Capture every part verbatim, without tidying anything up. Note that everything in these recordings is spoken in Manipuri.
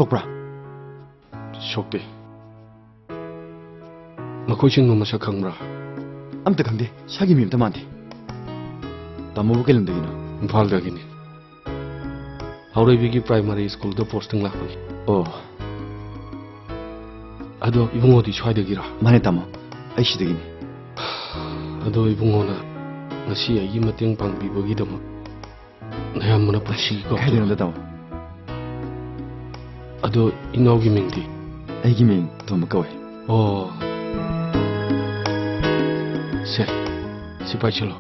ꯁꯣꯛꯄ꯭ꯔꯥ? ꯁꯣꯛꯇꯦ꯫ ꯃꯈꯣꯏꯁꯤꯡꯕꯨ ꯃꯁꯛ ꯈꯪꯕ꯭ꯔꯥ? ꯑꯝꯇ ꯈꯪꯗꯦ꯫ ꯁꯥꯒꯤ ꯃꯤ ꯑꯝꯇ ꯃꯥꯟꯗꯦ꯫ ꯇꯥꯃꯣꯕꯨ ꯀꯩ ꯂꯝꯗꯒꯤꯅꯣ? ꯏꯝꯐꯥꯜꯗꯒꯤꯅꯤ꯫ ꯍꯥꯎꯔꯩꯕꯤꯒꯤ ꯄ꯭ꯔꯥꯏꯃꯥꯔꯤ ꯁ꯭ꯀꯨꯜꯗ ꯄꯣꯁꯇꯤꯡ ꯂꯥꯛꯄꯅꯤ꯫ ꯑꯣ꯫ ꯑꯗꯣ ꯏꯕꯨꯡꯉꯣꯗꯤ ꯁ꯭ꯋꯥꯏꯗꯒꯤꯔꯥ? ꯃꯥꯅꯦ ꯇꯥꯃꯣ, ꯑꯩ ꯁꯤꯗꯒꯤꯅꯤ꯫ ꯑꯗꯣ ꯏꯕꯨꯡꯉꯣꯅ ꯉꯁꯤ ꯑꯩꯒꯤ ꯃꯇꯦꯡ ꯄꯥꯡꯕꯤꯕꯒꯤꯗꯃꯛ ꯅꯌꯥꯝꯕꯅ ꯄꯨꯟꯁꯤꯒꯤ ꯀꯥꯎꯖꯔꯣꯏ꯫ ꯀꯥꯏꯗꯩꯅꯣꯗ ꯇꯥꯃꯣ꯫ ꯑꯗꯣ ꯏꯅꯥꯎꯒꯤ ꯃꯤꯡꯗꯤ? ꯑꯩꯒꯤ ꯃꯤꯡ ꯇꯣꯝꯕ ꯀꯧꯋꯦ꯫ ꯑꯣ꯫ ꯁꯦ, ꯁꯤ ꯄꯥꯏꯁꯤꯜꯂꯣ꯫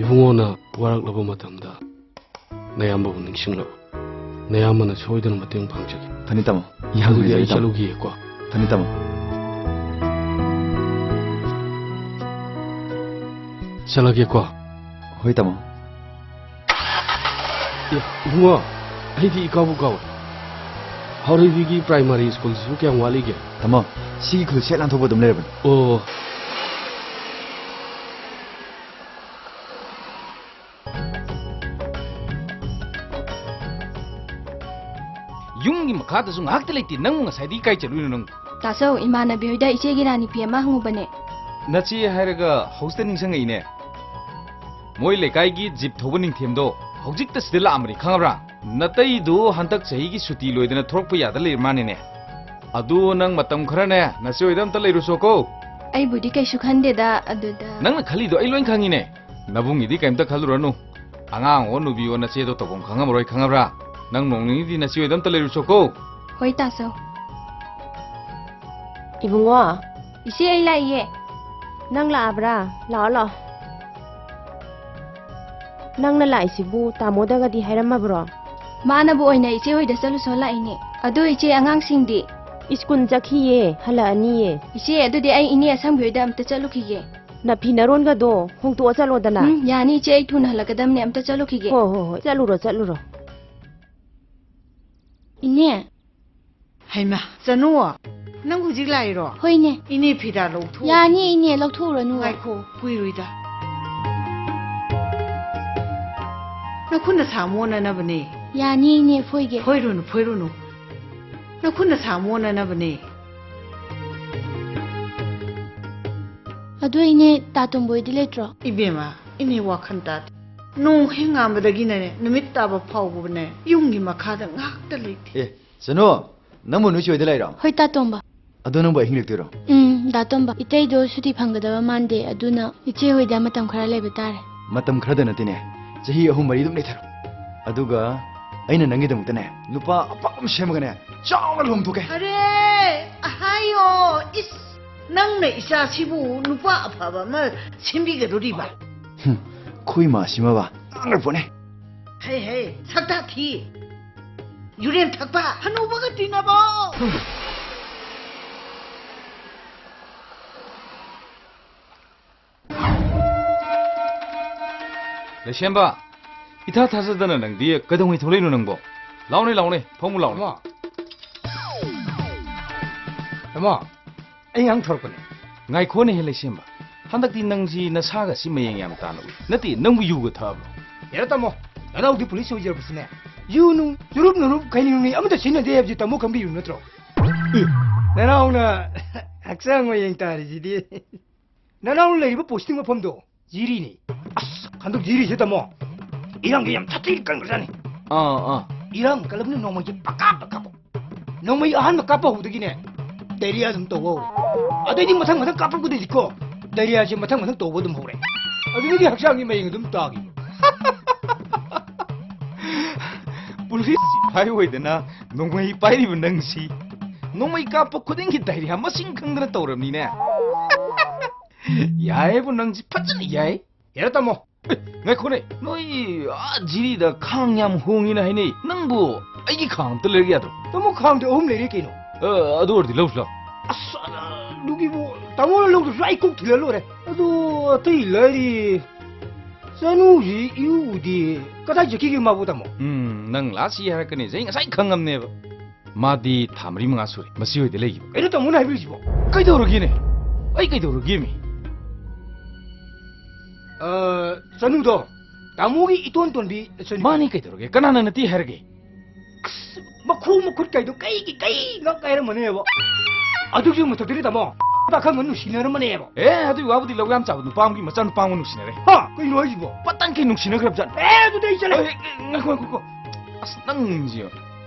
ꯏꯕꯨꯡꯉꯣꯅ ꯋꯥꯔꯛꯂꯕ ꯃꯇꯝꯗ ꯅꯌꯥꯝꯕꯕꯨ ꯅꯤꯡꯁꯤꯡꯂꯛꯎ꯫ ꯅꯌꯥꯝꯕꯅ ꯁꯣꯏꯗꯅ ꯃꯇꯦꯡ ꯄꯥꯡꯖꯒꯦ꯫ ꯐꯅꯤ ꯇꯥꯃꯣ꯫ ꯌꯥꯝ ꯑꯗꯨꯗꯤ ꯑꯩ ꯅꯨꯡꯉꯥꯏꯖꯔꯦ ꯇꯥꯃꯣ꯫ ꯆꯠꯂꯨꯈꯤꯒꯦꯀꯣ꯫ ꯐꯅꯤ ꯇꯥꯃꯣ꯫ ꯆꯠꯂꯒꯦꯀꯣ꯫ ꯍꯣꯏ ꯇꯥꯃꯣ꯫ ꯑꯦ, ꯏꯕꯨꯡꯉꯣ, ꯑꯩꯗꯤ ꯏꯀꯥꯎꯕꯨ ꯀꯥꯎꯋꯦ꯫ ꯍꯥꯎꯔꯩꯕꯤꯒꯤ ꯄ꯭ꯔꯥꯏꯃꯥꯔꯤ ꯁ꯭ꯀꯨꯜꯁꯤꯕꯨ ꯀꯌꯥꯝ ꯋꯥꯠꯂꯤꯒꯦ? ꯇꯥꯃꯣ, ꯁꯤꯒꯤ ꯈꯨꯜ ꯁꯦꯠ ꯂꯥꯟꯊꯣꯛꯄ ꯑꯗꯨꯝ ꯂꯩꯔꯕꯅꯤ꯫ ꯑꯣ꯫ ꯌꯨꯝꯒꯤ ꯃꯈꯥꯗꯁꯨ ꯉꯥꯏꯍꯥꯛꯇ ꯂꯩꯇꯦ꯫ ꯅꯪꯕꯨ ꯉꯁꯥꯏꯗꯒꯤ ꯀꯥꯏ ꯆꯠꯂꯨꯏꯅꯣ ꯅꯪꯕꯨ? ꯇꯥꯆꯧ, ꯏꯃꯥꯟꯅꯕꯤ ꯍꯣꯏꯗ ꯏꯆꯦꯒꯤ ꯔꯥꯅꯤ ꯐꯤ ꯑꯃ ꯍꯪꯉꯨꯕꯅꯦ꯫ ꯅꯆꯦ ꯍꯥꯏꯔꯒ ꯍꯧꯖꯤꯛꯇ ꯅꯤꯡꯁꯤꯡꯉꯛꯏꯅꯦ꯫ ꯃꯣꯏ ꯂꯩꯀꯥꯏꯒꯤ ꯖꯤꯞ ꯊꯧꯕ ꯅꯤꯡꯊꯦꯝꯗꯣ ꯍꯧꯖꯤꯛꯇ ꯁꯤꯗ ꯂꯥꯛꯑꯝꯕꯅꯤ, ꯈꯪꯉꯕ꯭ꯔꯥ? ꯅꯇꯩꯗꯨ ꯍꯟꯗꯛ ꯆꯍꯤꯒꯤ ꯁꯨꯇꯤ ꯂꯣꯏꯗꯅ ꯊꯣꯔꯛꯄ ꯌꯥꯗ ꯂꯩꯔ ꯃꯥꯅꯤꯅꯦ꯫ ꯑꯗꯨ ꯅꯪ ꯃꯇꯝ ꯈꯔꯅꯦ ꯅꯆꯦ ꯍꯣꯏꯗ ꯑꯝꯇ ꯂꯩꯔꯨꯆꯣꯀꯣ꯫ ꯑꯩꯕꯨꯗꯤ ꯀꯩꯁꯨ ꯈꯟꯗꯦꯗ, ꯑꯗꯨꯗ ꯅꯪꯅ ꯈꯜꯂꯤꯗꯣ ꯑꯩ ꯂꯣꯏ ꯈꯪꯉꯤꯅꯦ꯫ ꯅꯕꯨꯡꯒꯤꯗꯤ ꯀꯩꯝꯇ ꯈꯜꯂꯨꯔꯅꯨ꯫ ꯑꯉꯥꯡ ꯑꯣ ꯅꯨꯕꯤ ꯑꯣ ꯅꯆꯦꯗꯣ ꯇꯧꯐꯝ ꯈꯪꯉꯝꯃꯔꯣꯏ, ꯈꯪꯉꯕ꯭ꯔꯥ? ꯅꯪ ꯅꯣꯡ ꯅꯤꯅꯤꯗꯤ ꯅꯆꯦ ꯍꯣꯏꯗ ꯑꯝꯇ ꯂꯩꯔꯨꯆꯣꯀꯣ꯫ ꯍꯣꯏ ꯇꯥꯆꯧ꯫ ꯏꯕꯨꯡꯉꯣ꯫ ꯏꯆꯦ, ꯑꯩ ꯂꯥꯛꯏꯌꯦ꯫ ꯅꯪ ꯂꯥꯛꯑꯕ꯭ꯔꯥ? ꯂꯥꯛꯑꯣ, ꯂꯥꯛꯑꯣ꯫ ꯅꯪꯅ ꯂꯥꯛꯏꯁꯤꯕꯨ ꯇꯥꯃꯣꯗꯒꯗꯤ ꯍꯥꯏꯔꯝꯃꯕ꯭ꯔꯣ? ꯃꯥꯅꯕꯨ ꯑꯣꯏꯅ ꯏꯆꯦ ꯍꯣꯏꯗ ꯆꯠꯂꯨꯁꯣ ꯂꯥꯛꯏꯅꯦ꯫ ꯑꯗꯣ ꯏꯆꯦ, ꯑꯉꯥꯡꯁꯤꯡꯗꯤ? ꯁ꯭ꯀꯨꯜ ꯆꯠꯈꯤꯌꯦ, ꯍꯜꯂꯛꯑꯅꯤꯌꯦ꯫ ꯏꯆꯦ, ꯑꯗꯨꯗꯤ ꯑꯩ ꯏꯅꯦ ꯑꯁꯪꯕꯤ ꯍꯣꯏꯗ ꯑꯝꯇ ꯆꯠꯂꯨꯈꯤꯒꯦ꯫ ꯅꯐꯤ ꯅꯔꯣꯟꯒꯗꯣ ꯍꯣꯡꯇꯣꯛꯑ ꯆꯠꯂꯣꯗꯅ꯫ ꯎꯝ, ꯌꯥꯅꯤ ꯏꯆꯦ, ꯑꯩ ꯊꯨꯅ ꯍꯜꯂꯛꯀꯗꯕꯅꯦ, ꯑꯝꯇ ꯆꯠꯂꯨꯈꯤꯒꯦ꯫ ꯍꯣ, ꯍꯣ, ꯍꯣꯏ, ꯆꯠꯂꯨꯔꯣ, ꯆꯠꯂꯨꯔꯣ꯫ ꯏꯅꯦ꯫ ꯍꯩꯃꯥ, ꯆꯅꯨ, ꯅꯪ ꯍꯧꯖꯤꯛ ꯂꯥꯛꯏꯔꯣ? ꯍꯣꯏꯅꯦ꯫ ꯏꯅꯦ ꯐꯤꯗꯥ ꯂꯧꯊꯣꯛ꯫ ꯌꯥꯅꯤ ꯏꯅꯦ, ꯂꯧꯊꯣꯛꯎꯔꯅꯨ꯫ ꯉꯥꯏꯈꯣ, ꯀꯨꯏꯔꯣꯏꯗ꯫ ꯅꯈꯨꯠ ꯅꯁꯥ ꯃꯣꯠꯅꯅꯕꯅꯦ꯫ ꯌꯥꯅꯤ, ꯏꯅꯦ, ꯐꯣꯏꯒꯦ꯫ ꯐꯣꯏꯔꯨꯅꯨ, ꯐꯣꯏꯔꯨꯅꯨ꯫ ꯅꯈꯨꯠ ꯅꯁꯥ ꯃꯣꯟꯅꯅꯕꯅꯦ꯫ ꯑꯗꯣ, ꯏꯅꯦ, ꯇꯥꯇꯣꯝꯕ ꯍꯣꯏꯗꯤ ꯂꯩꯇ꯭ꯔꯣ? ꯏꯕꯦꯝꯃ, ꯏꯅꯦ ꯋꯥꯈꯜ ꯇꯥꯗꯦ꯫ ꯅꯣꯡ ꯍꯦꯛ ꯉꯥꯟꯕꯗꯒꯤꯅꯅꯦ, ꯅꯨꯃꯤꯠ ꯇꯥꯕ ꯐꯥꯎꯕꯅꯦ, ꯌꯨꯝꯒꯤ ꯃꯈꯥꯗ ꯉꯥꯛꯇ ꯂꯩꯇꯦ꯫ ꯑꯦ, ꯆꯅꯨ, ꯅꯪꯕꯨ ꯅꯣꯏ ꯆꯦ ꯍꯣꯏꯗ ꯂꯩꯔꯣ? ꯍꯣꯏ, ꯇꯥꯇꯣꯝꯕ꯫ ꯑꯗꯣ ꯅꯪꯕꯨ ꯑꯍꯤꯡ ꯂꯦꯛꯇꯣꯏꯔꯣ? ꯎꯝ, ꯗꯥ ꯇꯣꯝꯕ, ꯏꯇꯩꯗꯣ ꯁꯨꯇꯤ ꯐꯪꯒꯗꯕ ꯃꯥꯟꯗꯦ, ꯑꯗꯨꯅ ꯏꯆꯦ ꯍꯣꯏꯗ ꯃꯇꯝ ꯈꯔ ꯂꯩꯕ ꯇꯥꯔꯦ꯫ ꯃꯇꯝ ꯈꯔꯗ ꯅꯠꯇꯦꯅꯦ, ꯆꯍꯤ ꯑꯍꯨꯝ ꯃꯔꯤ ꯑꯗꯨꯝ ꯂꯩꯊꯔꯣ꯫ ꯑꯗꯨꯒ ꯑꯩꯅ ꯅꯪꯒꯤꯗꯃꯛꯇꯅꯦ, ꯅꯨꯄꯥ ꯑꯐꯕ ꯑꯃ ꯁꯦꯝꯃꯒꯅꯦ, ꯆꯥꯎꯅ ꯂꯨꯍꯣꯡꯊꯣꯛꯀꯦ꯫ ꯑꯔꯦ, ꯑꯍꯥꯏꯌꯣ, ꯏꯁ, ꯅꯪꯅ ꯏꯆꯥꯁꯤꯕꯨ ꯅꯨꯄꯥ ꯑꯐꯕ ꯑꯃ ꯁꯦꯝꯕꯤꯒꯗꯣꯔꯤꯕ? ꯍꯨꯝ, ꯈꯣꯏ ꯃꯥꯁꯤꯃꯕ ꯉꯥꯡꯈ꯭ꯔ ꯄꯣꯠꯅꯦ꯫ ꯍꯦ, ꯍꯦ, ꯁꯛꯇꯥ ꯊꯤ꯫ ꯌꯨꯔꯦꯟ ꯊꯛꯄ ꯍꯅꯨꯕꯒ ꯇꯤꯟꯅꯕ꯫ ꯂꯩꯁꯦꯝꯕ, ꯏꯊꯥ ꯊꯥꯖꯗꯅ ꯅꯪꯗꯤ ꯀꯩꯗꯧꯉꯩ ꯊꯣꯛꯂꯛꯏꯅꯣ ꯅꯪꯕꯣ? ꯂꯥꯎꯅꯦ, ꯂꯥꯎꯅꯦ, ꯐꯃꯨ ꯂꯥꯎꯅꯦ꯫ ꯇꯥꯃꯣ, ꯇꯥꯃꯣ, ꯑꯩ ꯉꯥꯡ ꯊꯣꯔꯛꯄꯅꯦ꯫ ꯉꯥꯏꯈꯣꯅꯦꯍꯦ ꯂꯩꯁꯦꯝꯕ, ꯍꯟꯗꯛꯇꯤ ꯅꯪꯁꯤ ꯅꯁꯥꯒꯁꯤ ꯃꯌꯦꯡ ꯌꯥꯝ ꯇꯥꯅ ꯎꯏ꯫ ꯅꯠꯇꯦ, ꯅꯪꯕꯨ ꯌꯨꯒ ꯊꯛꯑꯕ꯭ꯔꯣ? ꯌꯥꯔꯦ ꯇꯥꯃꯣ, ꯅꯅꯥꯎꯗꯤ ꯄꯨꯂꯤꯁ ꯑꯣꯏꯖꯔꯕꯁꯤꯅꯦ, ꯌꯨ ꯅꯨꯡ, ꯆꯨꯔꯨꯞ ꯅꯨꯔꯨꯞ, ꯈꯩꯅꯤ ꯅꯨꯡꯅꯤ ꯑꯃꯠꯇ ꯁꯤꯖꯤꯟꯅꯗꯦ ꯍꯥꯏꯕꯁꯤ ꯇꯥꯃꯣ ꯈꯪꯕꯤꯔꯤꯕ ꯅꯠꯇ꯭ꯔꯣ? ꯑꯦ, ꯅꯅꯥꯎꯅ ꯍꯛꯆꯥꯡ ꯃꯌꯦꯡ ꯇꯥꯔꯤꯁꯤꯗꯤ꯫ ꯅꯅꯥꯎꯅ ꯂꯩꯔꯤꯕ ꯄꯣꯁꯇꯤꯡ ꯃꯐꯝꯗꯣ ꯖꯤꯔꯤꯅꯤ꯫ ꯑꯁ, ꯍꯟꯗꯛ ꯖꯤꯔꯤꯁꯦ ꯇꯥꯃꯣ, ꯏꯔꯥꯡꯒ ꯌꯥꯝ ꯁꯥꯊꯤꯅ ꯀꯟꯈ꯭ꯔꯖꯥꯠꯅꯤ꯫ ꯑꯥ, ꯑꯥ꯫ ꯏꯔꯥꯡ ꯀꯜꯂꯕꯅꯤꯅ ꯅꯣꯡꯃꯩꯁꯦ ꯄꯪꯀꯥꯞꯇ ꯀꯥꯞꯄ꯫ ꯅꯣꯡꯃꯩ ꯑꯍꯥꯟꯕ ꯀꯥꯞꯄ ꯍꯧꯕꯗꯒꯤꯅꯦ, ꯗꯥꯏꯔꯤꯌꯥ ꯑꯗꯨꯝ ꯇꯧꯕ ꯍꯧꯔꯦ꯫ ꯑꯗꯩꯗꯤ ꯃꯊꯪ ꯃꯊꯪ ꯀꯥꯞꯄꯛꯄꯗꯩꯗꯤꯀꯣ, ꯗꯥꯏꯔꯤꯌꯥꯁꯦ ꯃꯊꯪ ꯃꯊꯪ ꯇꯧꯕ ꯑꯗꯨꯝ ꯍꯧꯔꯦ꯫ ꯑꯗꯨꯗꯒꯤ ꯍꯛꯆꯥꯡꯒꯤ ꯃꯌꯦꯡ ꯑꯗꯨꯝ ꯇꯥꯈꯤ꯫ ꯄꯨꯂꯤꯁ ꯁꯤꯐꯥꯏ ꯑꯣꯏꯗꯅ ꯅꯣꯡꯃꯩ ꯄꯥꯏꯔꯤꯕ ꯅꯪꯁꯤ, ꯅꯣꯡꯃꯩ ꯀꯥꯞꯄ ꯈꯨꯗꯤꯡꯒꯤ ꯗꯥꯏꯔꯤꯌꯥ ꯃꯁꯤꯡ ꯈꯪꯗꯅ ꯇꯧꯔꯕꯅꯤꯅꯦ꯫ ꯌꯥꯏꯌꯦꯕꯨ, ꯅꯪꯁꯤ ꯐꯖꯅ ꯌꯥꯏ꯫ ꯌꯥꯔꯦ ꯇꯥꯃꯣ꯫ ꯑꯦ, ꯉꯥꯏꯈꯣꯅꯦ, ꯅꯣꯏ ꯑꯥ ꯖꯤꯔꯤꯗ ꯈꯥꯡ ꯌꯥꯝ ꯍꯣꯡꯉꯤꯅ ꯍꯥꯏꯅꯩ, ꯅꯪꯕꯨ ꯑꯩꯒꯤ ꯈꯥꯡ ꯑꯝꯇ ꯂꯩꯔꯛ ꯌꯥꯗ꯭ꯔꯣ? ꯇꯥꯃꯣ, ꯈꯥꯡꯗꯤ ꯑꯍꯨꯝ ꯂꯩꯔꯦ ꯀꯩꯅꯣ꯫ ꯑ, ꯑꯗꯨ ꯑꯣꯏꯔꯗꯤ ꯂꯧꯁꯤ ꯂꯥꯎ꯫ ꯑꯁ, ꯑꯗꯨꯒꯤꯕꯨ ꯇꯥꯃꯣꯅ ꯂꯧꯗ꯭ꯔꯁꯨ ꯑꯩ ꯀꯣꯛ ꯊꯤꯜꯂ ꯂꯣꯏꯔꯦ꯫ ꯑꯗꯨ ꯑꯇꯩ ꯂꯥꯏꯔꯤ, ꯆꯅꯨꯁꯤ ꯏꯎ ꯎꯗꯦ꯫ ꯀꯗꯥꯏ ꯆꯠꯈꯤꯒꯦ ꯃꯥꯕꯨ, ꯇꯥꯃꯣ? ꯎꯝ, ꯅꯪ ꯂꯥꯛꯁꯤ ꯍꯥꯏꯔꯛꯀꯅꯤꯁꯦ ꯑꯩ ꯉꯁꯥꯏ ꯈꯪꯉꯝꯅꯦꯕ꯫ ꯃꯥꯗꯤ ꯊꯥ ꯃꯔꯤ ꯃꯉꯥ ꯁꯨꯔꯦ ꯃꯁꯤ ꯍꯣꯏꯗ ꯂꯩꯈꯤꯕ꯫ ꯀꯩꯅꯣ ꯇꯥꯃꯣꯅ ꯍꯥꯏꯕꯤꯔꯤꯁꯤꯕꯣ? ꯀꯩꯗꯧꯔꯒꯦꯅꯦ? ꯑꯩ ꯀꯩꯗꯧꯔꯒꯦꯃꯤ? ꯑ, ꯆꯅꯨꯗꯣ ꯀꯥꯃꯣꯒꯤ ꯏꯇꯣꯟ ꯇꯣꯟꯕꯤ ꯏꯆꯟꯅꯨꯄꯤ꯫ ꯃꯥꯅꯤ, ꯀꯩꯗꯧꯔꯒꯦ? ꯀꯅꯥꯅ ꯅꯠꯇꯦ ꯍꯥꯏꯔꯒꯦ? ꯑꯁ, ꯃꯈꯨ ꯃꯈꯨꯠ ꯀꯩꯗꯣ ꯀꯩꯒꯤ ꯀꯩ ꯉꯛ ꯍꯥꯏꯔꯝꯃꯅꯦꯕ꯫ ꯑꯗꯨꯒꯤ ꯃꯊꯛꯇꯗꯤ ꯇꯥꯃꯣ, ꯄꯥꯈꯪ ꯑꯃ ꯅꯨꯡꯁꯤꯅꯔꯝꯃꯅꯦꯕ꯫ ꯑꯦ, ꯑꯗꯨꯒꯤ ꯋꯥꯕꯨꯗꯤ ꯂꯧ ꯌꯥꯝ ꯆꯥꯕ ꯅꯨꯄꯥ ꯑꯃꯒꯤ ꯃꯆꯥ ꯅꯨꯄꯥ ꯑꯃ ꯅꯨꯡꯁꯤꯅꯔꯦ꯫ ꯍꯥ? ꯀꯩꯅꯣ ꯍꯥꯏꯁꯤꯕꯣ? ꯄꯇꯪ ꯀꯩ ꯅꯨꯡꯁꯤꯅꯈ꯭ꯔꯕ ꯖꯥꯠꯅꯤ꯫ ꯑꯦ, ꯑꯗꯨꯗꯤ ꯑꯩ ꯆꯠꯂꯦ꯫ ꯑꯦ, ꯑꯦ, ꯉꯥꯏꯈꯣ, ꯉꯥꯏꯈꯣ, ꯉꯥꯏꯈꯣ꯫ ꯑꯁ, ꯅꯪꯁꯦ,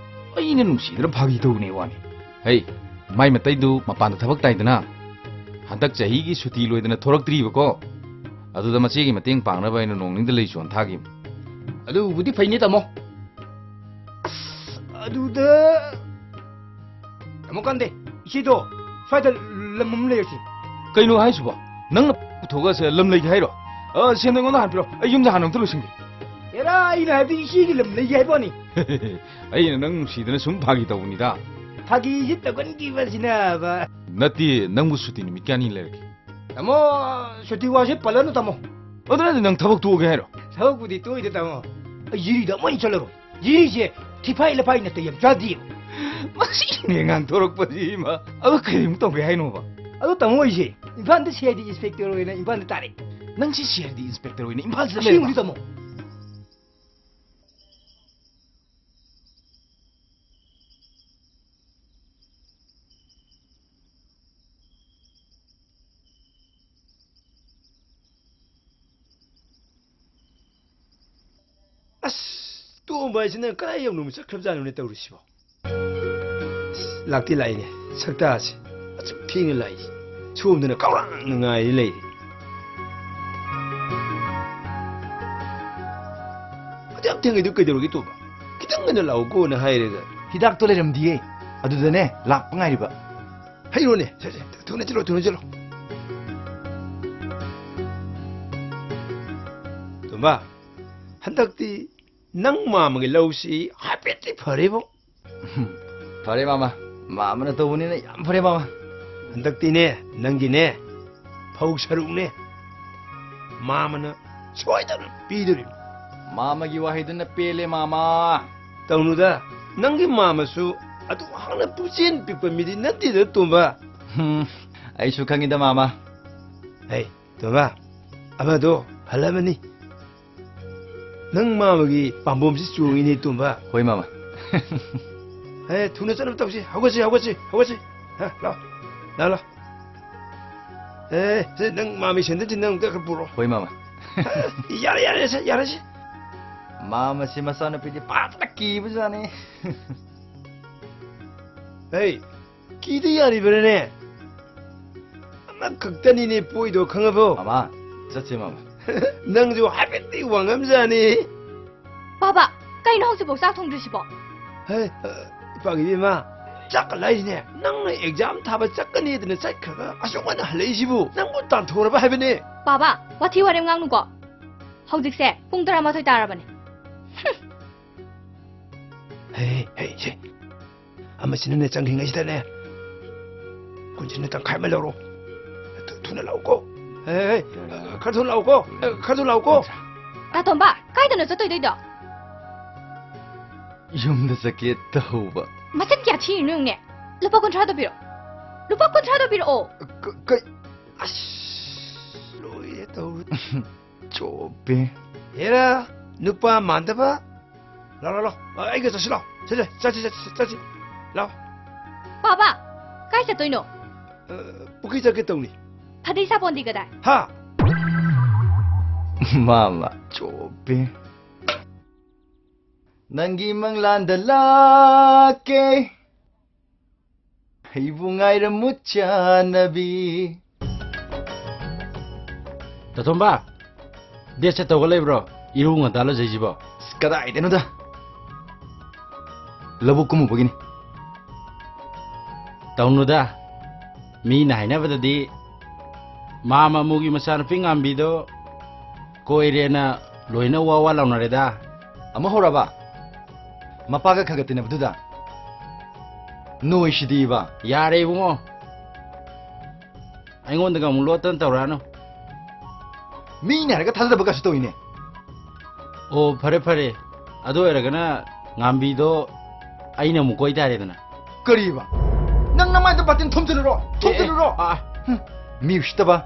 ꯑꯩꯅ ꯅꯨꯡꯁꯤꯗꯅ ꯐꯥꯒꯤ ꯇꯧꯕꯅꯦ ꯋꯥꯅꯤ꯫ ꯍꯩ, ꯃꯥꯏ ꯃꯇꯩꯗꯨ ꯃꯄꯥꯟꯗ ꯊꯕꯛ ꯇꯥꯏꯗꯅ, ꯍꯟꯗꯛ ꯆꯍꯤꯒꯤ ꯁꯨꯇꯤ ꯂꯣꯏꯗꯅ ꯊꯣꯔꯛꯇ꯭ꯔꯤꯕꯀꯣ꯫ ꯑꯗꯨꯗ ꯃꯆꯦꯒꯤ ꯃꯇꯦꯡ ꯄꯥꯡꯅꯕ ꯑꯩꯅ ꯅꯣꯡ ꯅꯤꯅꯤꯗ ꯂꯩꯁꯣꯟ ꯊꯥꯈꯤꯕꯅꯤ꯫ ꯑꯗꯨꯕꯨꯗꯤ ꯐꯩꯅꯦ, ꯇꯥꯃꯣ꯫ ꯑꯁ, ꯑꯗꯨꯗ ꯇꯥꯃꯣ ꯀꯥꯟꯗꯦ, ꯏꯆꯦꯗꯣ ꯁ꯭ꯋꯥꯏꯗ ꯂꯝ ꯑꯃ ꯂꯩꯔꯁꯤ꯫ ꯀꯩꯅꯣ ꯍꯥꯏꯁꯤꯕꯣ? ꯅꯪꯅ ꯄꯨꯊꯣꯛꯑꯒ ꯁꯦ ꯂꯝ ꯂꯩꯒꯦ ꯍꯥꯏꯔꯣ? ꯑ, ꯁꯦꯟꯗꯣ ꯑꯩꯉꯣꯟꯗ ꯍꯥꯟꯅ ꯄꯤꯔꯣ, ꯑꯩ ꯌꯨꯝꯗ ꯍꯥꯟꯅ ꯑꯝꯇ ꯂꯣꯏꯁꯤꯟꯒꯦ꯫ ꯑꯦꯔꯥ, ꯑꯩꯅ ꯍꯥꯏꯕꯗꯤ ꯏꯆꯦꯒꯤ ꯂꯝ ꯂꯩꯒꯦ ꯍꯥꯏꯕ ꯋꯥꯅꯤ꯫ ꯑꯩꯅ ꯅꯪ ꯅꯨꯡꯁꯤꯗꯅ ꯁꯨꯝ ꯐꯥꯒꯤ ꯇꯧꯕꯅꯤꯗ꯫ ꯐꯥꯒꯤꯁꯤ ꯇꯧꯒꯟꯈꯤꯕꯁꯤꯅꯕ꯫ ꯅꯠꯇꯦ, ꯅꯪꯕꯨ ꯁꯨꯇꯤ ꯅꯨꯃꯤꯠ ꯀꯌꯥꯅꯤ ꯂꯩꯔꯒꯦ? ꯇꯥꯃꯣ, ꯁꯨꯇꯤ ꯋꯥꯁꯦ ꯄꯜꯂꯅꯨ, ꯇꯥꯃꯣ꯫ ꯑꯗꯨ ꯅꯠꯇꯦ, ꯅꯪ ꯊꯕꯛ ꯇꯣꯛꯑꯒꯦ ꯍꯥꯏꯔꯣ? ꯊꯕꯛꯄꯨꯗꯤ ꯇꯣꯛꯏꯗ, ꯇꯥꯃꯣ꯫ ꯑꯩ ꯖꯤꯔꯤꯗ ꯑꯃꯨꯛ ꯍꯟꯅ ꯆꯠꯂꯔꯣꯏ꯫ ꯖꯤꯔꯤꯁꯦ ꯊꯤꯐꯥꯏ ꯂꯐꯥꯏ ꯅꯥꯇꯩ ꯌꯥꯝ ꯆꯥꯗꯦꯕ꯫ ꯃꯁꯤꯅꯦ ꯉꯥꯡꯊꯣꯔꯛꯄꯁꯤ, ꯏꯃꯥ꯫ ꯑꯗꯨ ꯀꯔꯤꯃꯨꯛ ꯇꯧꯒꯦ ꯍꯥꯏꯅꯣꯕ? ꯑꯗꯣ ꯇꯥꯃꯣ, ꯑꯩꯁꯦ ꯏꯝꯐꯥꯜꯗ ꯁꯤ ꯑꯥꯏ ꯗꯤ ꯏꯟꯁꯄꯦꯛꯇꯔ ꯑꯣꯏꯅ ꯏꯝꯐꯥꯜꯗ ꯇꯥꯔꯦ꯫ ꯅꯪꯁꯤ ꯁꯤ ꯑꯥꯏ ꯗꯤ ꯏꯟꯁꯄꯦꯛꯇꯔ ꯑꯣꯏꯅ ꯏꯝꯐꯥꯜꯁꯤꯗ ꯂꯩꯔꯕ? ꯑꯁꯦꯡꯕꯅꯤ, ꯇꯥꯃꯣ꯫ ꯑꯁ, ꯇꯣꯝꯕ ꯍꯥꯏꯁꯤꯅ ꯀꯗꯥꯏ ꯌꯧꯅ ꯆꯠꯈ꯭ꯔꯕꯖꯥꯠꯅꯣꯅꯦ ꯇꯧꯔꯤꯁꯤꯕꯣ? ꯑꯁ, ꯂꯥꯛꯇꯤ ꯂꯥꯛꯏꯅꯦ, ꯁꯛꯇꯥꯁꯦ꯫ ꯑꯁꯨꯛ ꯊꯦꯡꯅ ꯂꯥꯛꯏꯁꯦ꯫ ꯁꯣꯝꯗꯅ ꯈꯧꯔꯥꯡꯅ ꯉꯥꯏꯔꯤ ꯂꯩꯔꯤ꯫ ꯑꯗꯨ ꯌꯥꯝ ꯊꯦꯡꯉꯩꯗꯨ ꯀꯩꯗꯧꯔꯒꯦ ꯇꯣꯝꯕ? ꯈꯤꯇꯪ ꯉꯟꯅ ꯂꯥꯛꯎꯀꯣꯅ ꯍꯥꯏꯔꯒ꯫ ꯍꯤꯗꯥꯛꯇꯣ ꯂꯩꯔꯝꯗꯤꯌꯦ꯫ ꯑꯗꯨꯗꯅꯦ, ꯂꯥꯛꯄ ꯉꯥꯏꯔꯤꯕ꯫ ꯍꯩꯔꯣꯅꯦ, ꯁꯦ, ꯁꯦ, ꯊꯨꯅ ꯆꯠꯂꯣ, ꯊꯨꯅ ꯆꯠꯂꯣ꯫ ꯇꯣꯝꯕ, ꯍꯟꯗꯛꯇꯤ ꯅꯪ ꯃꯥꯝꯃꯒꯤ ꯂꯧꯁꯤ ꯍꯥꯏꯐꯦꯠꯇꯤ ꯐꯔꯦꯕꯣ꯫ ꯐꯔꯦ ꯃꯥꯝꯃ, ꯃꯥꯝꯃꯅ ꯇꯧꯕꯅꯤꯅ ꯌꯥꯝ ꯐꯔꯦ ꯃꯥꯝꯃ꯫ ꯍꯟꯗꯛꯇꯤꯅꯦ, ꯅꯪꯒꯤꯅꯦ, ꯐꯧ ꯁꯔꯨꯛꯅꯦ, ꯃꯥꯝꯃꯅ ꯁꯣꯏꯗꯅ ꯄꯤꯗꯣꯔꯤꯕꯅꯤ꯫ ꯃꯥꯝꯃꯒꯤ ꯋꯥꯍꯩꯗꯨꯅ ꯄꯦꯜꯂꯦ ꯃꯥꯝꯃ꯫ ꯇꯧꯅꯨꯗ, ꯅꯪꯒꯤ ꯃꯥꯝꯃꯁꯨ ꯑꯗꯨ ꯍꯥꯛꯅ ꯄꯨꯛꯆꯦꯜ ꯄꯤꯛꯄ ꯃꯤꯗꯤ ꯅꯠꯇꯦꯗ ꯇꯣꯝꯕ꯫ ꯍꯨꯝ, ꯑꯩꯁꯨ ꯈꯪꯉꯤꯗ ꯃꯥꯝꯃ꯫ ꯍꯩ, ꯇꯣꯝꯕ, ꯑꯃꯗꯣ ꯍꯜꯂꯝꯃꯅꯤ꯫ ꯅꯪ ꯃꯥꯃꯒꯤ ꯄꯥꯝꯕꯣꯝꯁꯤ ꯆꯣꯡꯉꯤꯅꯦ, ꯇꯣꯝꯕ꯫ ꯍꯣꯏ, ꯃꯥꯃ꯫ ꯑꯦ, ꯊꯨꯅ ꯆꯠꯅꯕ ꯇꯧꯁꯤ꯫ ꯍꯧꯒꯠꯁꯤ, ꯍꯧꯒꯠꯁꯤ, ꯍꯧꯒꯠꯁꯤ꯫ ꯍꯥ, ꯂꯥꯛꯑꯣ, ꯂꯥꯛꯑꯣ, ꯂꯥꯛꯑꯣ꯫ ꯑꯦ, ꯁꯦ, ꯅꯪ ꯃꯥꯃꯤ ꯁꯦꯟꯗꯟꯁꯤ ꯅꯪ ꯑꯝꯇ ꯈꯔ ꯄꯨꯔꯛꯑꯣ꯫ ꯍꯣꯏ, ꯃꯥꯃ꯫ ꯌꯥꯔꯦ, ꯌꯥꯔꯦ, ꯁꯦ, ꯌꯥꯔꯦ, ꯁꯦ꯫ ꯃꯥꯃꯁꯤ ꯃꯆꯥꯅꯨꯄꯤꯗꯤ ꯐꯖꯅ ꯀꯤꯕꯖꯥꯠꯅꯤ꯫ ꯍꯦ, ꯀꯤꯗ ꯌꯥꯔꯤꯕ꯭ꯔꯥꯅꯦ? ꯑꯃꯈꯛꯇꯅꯤꯅꯦ ꯄꯣꯏꯗꯣ, ꯈꯪꯉꯕꯣ? ꯃꯥꯃ, ꯆꯠꯁꯤ, ꯃꯥꯃ꯫ ꯅꯪꯁꯨ ꯍꯥꯏꯐꯦꯠꯇꯤ ꯋꯥꯡꯉꯝꯖꯥꯅꯤ꯫ ꯕꯥꯕꯥ, ꯀꯩꯅꯣ ꯍꯧꯖꯤꯛꯐꯥꯎ ꯆꯥꯛ ꯊꯣꯡꯗ꯭ꯔꯤꯁꯤꯕꯣ? ꯍꯦ, ꯏꯄꯥꯒꯤ ꯏꯕꯦꯝꯃ, ꯆꯥꯛꯀ ꯂꯥꯏꯔꯤꯅꯦ꯫ ꯅꯪꯅ exam ꯊꯥꯕ ꯆꯠꯀꯅꯤꯗꯅ ꯆꯠꯈ꯭ꯔꯒ ꯑꯁꯨꯛ ꯉꯟꯅ ꯍꯜꯂꯛꯏꯁꯤꯕꯨ ꯅꯪꯕꯨ ꯇꯥꯟꯊꯣꯔꯕ ꯍꯥꯏꯕꯅꯦ꯫ ꯕꯥꯕꯥ, ꯋꯥꯊꯤ ꯋꯥꯔꯦꯝ ꯉꯥꯡꯅꯨꯀꯣ꯫ ꯍꯧꯖꯤꯛꯁꯦ ꯄꯨꯡ ꯇꯔꯥꯃꯥꯊꯣꯏ ꯇꯥꯔꯕꯅꯦ꯫ ꯍꯝ꯫ ꯍꯦ, ꯍꯦ, ꯁꯦ꯫ ꯑꯃꯁꯤꯅꯅꯦ ꯆꯪꯈ꯭ꯔꯤꯉꯩꯁꯤꯗꯅꯦ, ꯀꯨꯟꯁꯤꯅ ꯇꯪꯈꯥꯏ ꯑꯃ ꯂꯧꯔꯣ꯫ ꯊꯨ-, ꯊꯨꯅ ꯂꯥꯛꯎꯀꯣ꯫ ꯍꯦ, ꯍꯦ, ꯈꯔ ꯊꯨꯅ ꯂꯥꯛꯎꯀꯣ꯫ ꯈꯔ ꯊꯨꯅ ꯂꯥꯛꯎꯀꯣ꯫ ꯇꯥꯇꯣꯝꯕ, ꯀꯥꯏꯗꯅꯣ ꯆꯠꯇꯣꯏꯗꯣ? ꯌꯨꯝꯗ ꯆꯠꯀꯦ ꯇꯧꯕ꯫ ꯃꯆꯤꯟ ꯀꯌꯥ ꯊꯤꯔꯤꯅꯣ ꯌꯦꯡꯉꯨꯅꯦ꯫ ꯂꯨꯄꯥ ꯀꯨꯟꯊ꯭ꯔꯥꯗꯣ ꯄꯤꯔꯛꯑꯣ꯫ ꯂꯨꯄꯥ ꯀꯨꯟꯊ꯭ꯔꯥꯗꯣ ꯄꯤꯔꯛꯑꯣ꯫ ꯀ-, ꯀꯩ-, ꯑꯁ, ꯂꯣꯏꯔꯦ ꯇꯧꯔꯤ꯫ ꯆꯣꯞꯄꯦ꯫ ꯍꯦꯔꯥ, ꯅꯨꯄꯥ ꯃꯥꯟꯗꯕ꯫ ꯂꯥꯎ, ꯂꯥꯎ, ꯂꯥꯎ꯫ ꯑ, ꯑꯩꯒ ꯆꯠꯁꯤ ꯂꯥꯎ꯫ ꯆꯠꯁꯤ, ꯆꯠꯁꯤ, ꯆꯠꯁꯤ, ꯆꯠꯁꯤ꯫ ꯂꯥꯎ꯫ ꯕꯥꯕꯥ, ꯀꯥꯏ ꯆꯠꯇꯣꯏꯅꯣ? ꯑ, ꯄꯨꯈ꯭ꯔꯤ ꯆꯠꯀꯦ ꯇꯧꯅꯤ꯫ ꯐꯗꯤ ꯁꯥꯄꯣꯟꯗꯤ ꯀꯗꯥꯏ? ꯍꯥ? ꯃꯥꯃ, ꯆꯣꯞꯄꯦ꯫ ꯅꯪꯒꯤ ꯃꯪꯂꯥꯟꯗ ꯂꯥꯛꯀꯦ꯫ ꯑꯩꯕꯨ ꯉꯥꯏꯔꯝꯃꯨ ꯆꯥꯟꯅꯕꯤ꯫ ꯇꯥꯇꯣꯝꯕ, date ꯁꯦ ꯇꯧꯒ ꯂꯩꯕ꯭ꯔꯣ? ꯏꯔꯨ ꯉꯟꯇꯥ ꯂꯨꯖꯩꯁꯤꯕꯣ? ꯑꯁ, ꯀꯗꯥꯏꯗꯩꯅꯣꯗ꯫ ꯂꯧꯕꯨꯛ ꯀꯨꯝꯃꯨꯕꯒꯤꯅꯤ꯫ ꯇꯧꯅꯨꯗ꯫ ꯃꯤꯅ ꯍꯥꯏꯅꯕꯗꯗꯤ ꯃꯥꯃ ꯑꯃꯨꯒꯤ ꯃꯆꯥꯅꯨꯄꯤ ꯉꯥꯝꯕꯤꯗꯣ ꯀꯣꯏꯔꯦꯅ ꯂꯣꯏꯅ ꯋꯥ ꯋꯥ ꯂꯥꯎꯅꯔꯦꯗ꯫ ꯑꯃ ꯍꯧꯔꯕ? ꯃꯄꯥꯒ ꯈꯔ ꯈꯔ ꯇꯤꯟꯅꯕꯗꯨꯗ꯫ ꯅꯣꯏꯁꯤꯗꯤꯕ꯫ ꯌꯥꯔꯦ ꯏꯕꯨꯡꯉꯣ꯫ ꯑꯩꯉꯣꯟꯗꯒ ꯑꯃꯨꯛ ꯂꯣꯠꯇꯅ ꯇꯧꯔꯛꯑꯅꯨ꯫ ꯃꯤꯅ ꯍꯥꯏꯔꯒ ꯊꯥꯖꯗꯕꯒꯁꯨ ꯇꯧꯏꯅꯦ꯫ ꯑꯣ, ꯐꯔꯦ, ꯐꯔꯦ꯫ ꯑꯗꯨ ꯑꯣꯏꯔꯒꯅ ꯉꯥꯝꯕꯤꯗꯣ ꯑꯩꯅ ꯑꯃꯨꯛ ꯀꯣꯏ ꯇꯥꯔꯦꯗꯅ꯫ ꯀꯔꯤꯕ? ꯅꯪ ꯅꯃꯥꯏꯗ ꯕꯥꯇꯤꯟ ꯊꯣꯝꯖꯤꯜꯂꯨꯔꯣ? ꯑꯦ, ꯑꯦ, ꯊꯣꯝꯖꯤꯜꯂꯨꯔꯣ? ꯑꯥ, ꯑꯥ꯫ ꯍꯨꯝ, ꯃꯤ ꯎꯁꯤꯠꯇꯕ꯫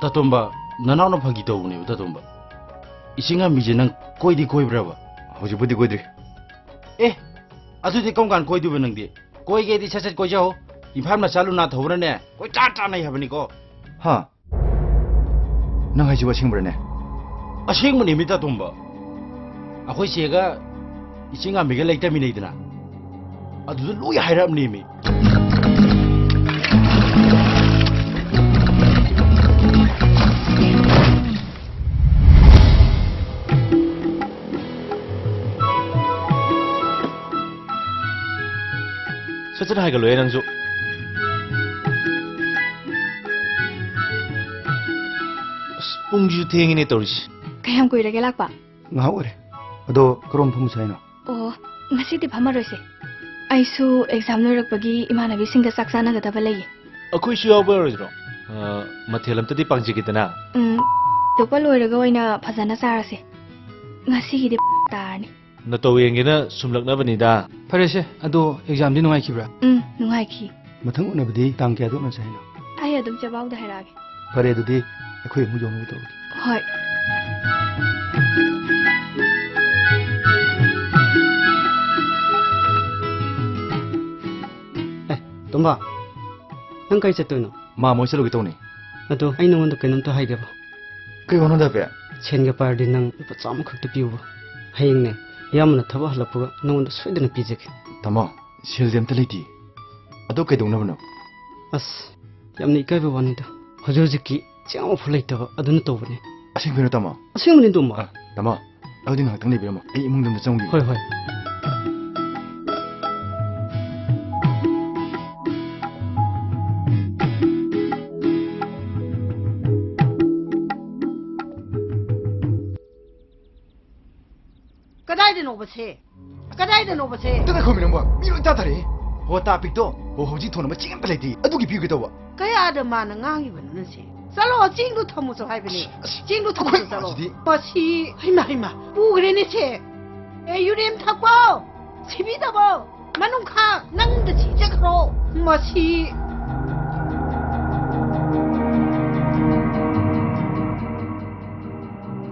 ꯇꯥꯇꯣꯝꯕ, ꯅꯅꯥꯎꯅ ꯐꯥꯒꯤ ꯇꯧꯕꯅꯦꯕ, ꯇꯥꯇꯣꯝꯕ꯫ ꯏꯆꯦ ꯉꯥꯝꯕꯤꯁꯦ ꯅꯪ ꯀꯣꯏꯗꯤ ꯀꯣꯏꯕ꯭ꯔꯕ? ꯍꯧꯖꯤꯛꯄꯨꯗꯤ ꯀꯣꯏꯗ꯭ꯔꯤ꯫ ꯑꯦ, ꯑꯗꯨꯗꯤ ꯀꯔꯝ ꯀꯥꯟꯗ ꯀꯣꯏꯗꯣꯏꯕ ꯅꯪꯗꯤ? ꯀꯣꯏꯒꯦꯗꯤ ꯁꯠ ꯁꯠ ꯀꯣꯏꯖꯍꯧ꯫ ꯏꯝꯐꯥꯜ ꯃꯆꯥ ꯂꯨꯅꯥ ꯊꯧꯕꯅꯅꯦ ꯀꯣꯏꯇꯥ ꯇꯥꯟꯅꯩ ꯍꯥꯏꯕꯅꯤꯀꯣ꯫ ꯍꯥ? ꯅꯪ ꯍꯥꯏꯁꯤꯕꯨ ꯑꯁꯦꯡꯕ꯭ꯔꯅꯦ? ꯑꯁꯦꯡꯕꯅꯦ, ꯃꯤ ꯇꯥꯇꯣꯝꯕ꯫ ꯑꯩꯈꯣꯏ ꯆꯦꯒ ꯏꯆꯦ ꯉꯥꯝꯕꯤꯒ ꯂꯩꯇꯃꯤꯟꯅꯩꯗꯅ, ꯑꯗꯨꯗ ꯂꯣꯏ ꯍꯥꯏꯔꯛꯑꯕꯅꯦꯃꯤ꯫ ꯁꯠ ꯁꯠ ꯍꯥꯏꯒꯠꯂꯣꯍꯦ ꯅꯪꯁꯨ꯫ ꯑꯁ, ꯄꯨꯡꯁꯤꯁꯨ ꯊꯦꯡꯉꯤꯅꯦ ꯇꯧꯔꯤꯁꯦ꯫ ꯀꯌꯥꯝ ꯀꯨꯏꯔꯒꯦ ꯂꯥꯛꯄ? ꯉꯥꯏꯍꯥꯛ ꯑꯣꯏꯔꯦ꯫ ꯑꯗꯣ ꯀꯔꯣꯝ ꯐꯝꯃꯨꯁꯦ ꯍꯥꯏꯅꯣ? ꯑꯣ, ꯉꯁꯤꯗꯤ ꯐꯝꯃꯔꯣꯏꯁꯦ꯫ ꯑꯩꯁꯨ ꯑꯦꯛꯖꯥꯝ ꯂꯣꯏꯔꯛꯄꯒꯤ ꯏꯃꯥꯟꯅꯕꯤꯁꯤꯡꯒ ꯆꯥꯛ ꯆꯥꯅꯒꯗꯕ ꯂꯩꯌꯦ꯫ ꯑꯩꯈꯣꯏꯁꯨ ꯌꯥꯎꯕ ꯌꯥꯔꯣꯏꯗ꯭ꯔꯣ? ꯑ, ꯃꯊꯦꯜ ꯑꯝꯇꯗꯤ ꯄꯥꯡꯖꯒꯦꯗꯅ꯫ ꯎꯝ, ꯇꯣꯛꯄ ꯂꯣꯏꯔꯒ ꯑꯣꯏꯅ ꯐꯖꯅ ꯆꯥꯔꯁꯦ꯫ ꯉꯁꯤꯒꯤꯗꯤ ꯇꯥꯔꯅꯤ꯫ ꯅꯇꯧ ꯌꯦꯡꯒꯦꯅ ꯁꯨꯝꯂꯛꯅꯕꯅꯤꯗ꯫ ꯐꯔꯦꯁꯦ, ꯑꯗꯣ ꯑꯦꯛꯖꯥꯝꯗꯤ ꯅꯨꯡꯉꯥꯏꯈꯤꯕ꯭ꯔꯥ? ꯎꯝ, ꯅꯨꯡꯉꯥꯏꯈꯤ꯫ ꯃꯊꯪ ꯎꯅꯕꯗꯤ ꯇꯥꯡ ꯀꯌꯥꯗ ꯎꯅꯁꯦ ꯍꯥꯏꯅꯣ? ꯑꯩ ꯑꯗꯨꯝ ꯆꯦꯕꯥꯎꯗ ꯍꯥꯏꯔꯛꯑꯒꯦ꯫ ꯐꯔꯦ, ꯑꯗꯨꯗꯤ ꯑꯩꯈꯣꯏ ꯑꯃꯨꯛ ꯌꯧꯅꯕ ꯇꯧꯔꯒꯦ꯫ ꯍꯣꯏ꯫ ꯑꯦ, ꯇꯣꯝꯕ, ꯅꯪ ꯀꯥꯏ ꯆꯠꯇꯣꯏꯅꯣ? ꯃꯥ ꯃꯣꯏ ꯆꯠꯂꯨꯒꯦ ꯇꯧꯅꯤ꯫ ꯑꯗꯣ ꯑꯩ ꯅꯉꯣꯟꯗ ꯀꯩꯅꯣꯝꯇ ꯍꯥꯏꯒꯦꯕ꯫ ꯀꯩ ꯋꯥꯅꯣ ꯗꯥ ꯄꯦ? ꯁꯦꯟꯒ ꯄꯥꯏꯔꯗꯤ ꯅꯪ ꯂꯨꯄꯥ ꯆꯥꯝꯃ ꯈꯛꯇ ꯄꯤꯌꯨꯕ꯫ ꯍꯌꯦꯡꯅꯦ, ꯏꯌꯥꯝꯕꯅ ꯊꯕꯛ ꯍꯜꯂꯛꯄꯒ ꯅꯉꯣꯟꯗ ꯁꯣꯏꯗꯅ ꯄꯤꯖꯒꯦ꯫ ꯇꯥꯃꯣ, ꯁꯦꯜꯗꯤ ꯑꯝꯇ ꯂꯩꯇꯦ꯫ ꯑꯗꯣ ꯀꯩꯗꯧꯅꯕꯅꯣ? ꯑꯁ, ꯌꯥꯝꯅ ꯏꯀꯥꯏꯕ ꯋꯥꯅꯤꯗ꯫ ꯍꯧꯖꯤꯛ ꯍꯧꯖꯤꯛꯀꯤ ꯆꯦꯡ ꯑꯃꯐꯥꯎ ꯂꯩꯇꯕ ꯑꯗꯨꯅ ꯇꯧꯕꯅꯦ꯫ ꯑꯁꯦꯡꯕꯩꯔꯣ, ꯇꯥꯃꯣ? ꯑꯁꯦꯡꯕꯅꯤ, ꯇꯣꯝꯕ꯫ ꯑ, ꯇꯥꯃꯣ, ꯑꯗꯨꯗꯤ ꯉꯥꯏꯍꯥꯛꯇꯪ ꯂꯩꯕꯤꯔꯝꯃꯣ, ꯑꯩ ꯏꯃꯨꯡꯗ ꯑꯝꯇ ꯆꯪꯉꯨꯈꯤꯒꯦ꯫ ꯍꯣꯏ, ꯍꯣꯏ꯫ ꯀꯗꯥꯏꯗꯅꯣꯕ ꯁꯦ? ꯀꯗꯥꯏꯗꯅꯣꯕ ꯁꯦ? ꯑꯝꯇ ꯉꯥꯏꯈꯣꯃꯤ ꯅꯪꯕꯣ, ꯃꯤ ꯂꯣꯏ ꯇꯥꯊꯔꯛꯑꯦ꯫ ꯍꯣ, ꯇꯥ ꯄꯤꯛꯇꯣ꯫ ꯍꯣ, ꯍꯧꯖꯤꯛ ꯊꯣꯡꯅꯕ ꯆꯦꯡ ꯑꯝꯇ ꯂꯩꯇꯦ, ꯑꯗꯨꯒꯤ ꯄꯤꯒꯦ ꯇꯧꯕ꯫ ꯀꯌꯥꯗ ꯃꯥꯅ ꯉꯥꯡꯉꯤꯕꯅꯣ ꯅꯁꯦ? ꯆꯠꯂꯣ, ꯆꯦꯡꯗꯣ ꯊꯝꯃꯨꯆꯣ ꯍꯥꯏꯕꯅꯦ꯫ ꯑꯁ, ꯆꯦꯡꯗꯣ ꯊꯝꯃꯨꯆꯣ, ꯑꯩꯈꯣꯏ ꯆꯠꯂꯣ꯫ ꯃꯥꯁꯤꯗꯤ꯫ ꯃꯁꯤ, ꯍꯩꯃꯥ, ꯍꯩꯃꯥ, ꯄꯨꯈ꯭ꯔꯦꯅꯦ ꯁꯦ꯫ ꯑꯦ, ꯌꯨꯔꯦꯝ ꯊꯛꯄꯣ, ꯁꯤꯕꯤꯗꯕꯣ, ꯃꯅꯨꯡ ꯈꯥ, ꯅꯪꯗ ꯁꯤ ꯆꯠꯈ꯭ꯔꯣ꯫ ꯃꯁꯤ꯫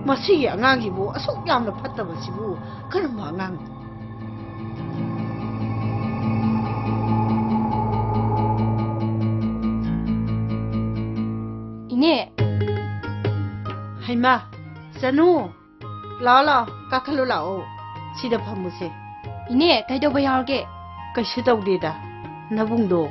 ꯃꯁꯤꯒꯤ ꯑꯉꯥꯡꯁꯤꯕꯨ ꯑꯁꯨꯛ ꯌꯥꯝꯅ ꯐꯠꯇꯕꯁꯤꯕꯨ ꯀꯔꯝꯕ ꯑꯉꯥꯡꯅꯣ? ꯏꯅꯦ! ꯍꯩꯃꯥ, ꯆꯅꯨ! ꯂꯥꯛꯑꯣ, ꯂꯥꯛꯑꯣ, ꯀꯥꯈꯠꯂꯨ ꯂꯥꯛꯑꯣ꯫ ꯁꯤꯗ ꯐꯝꯃꯨꯁꯦ꯫ ꯏꯅꯦ, ꯀꯩꯗꯧꯕ ꯌꯥꯎꯔꯒꯦ? ꯀꯩꯁꯨ ꯇꯧꯗꯦꯗ꯫ ꯅꯕꯨꯡꯗꯣ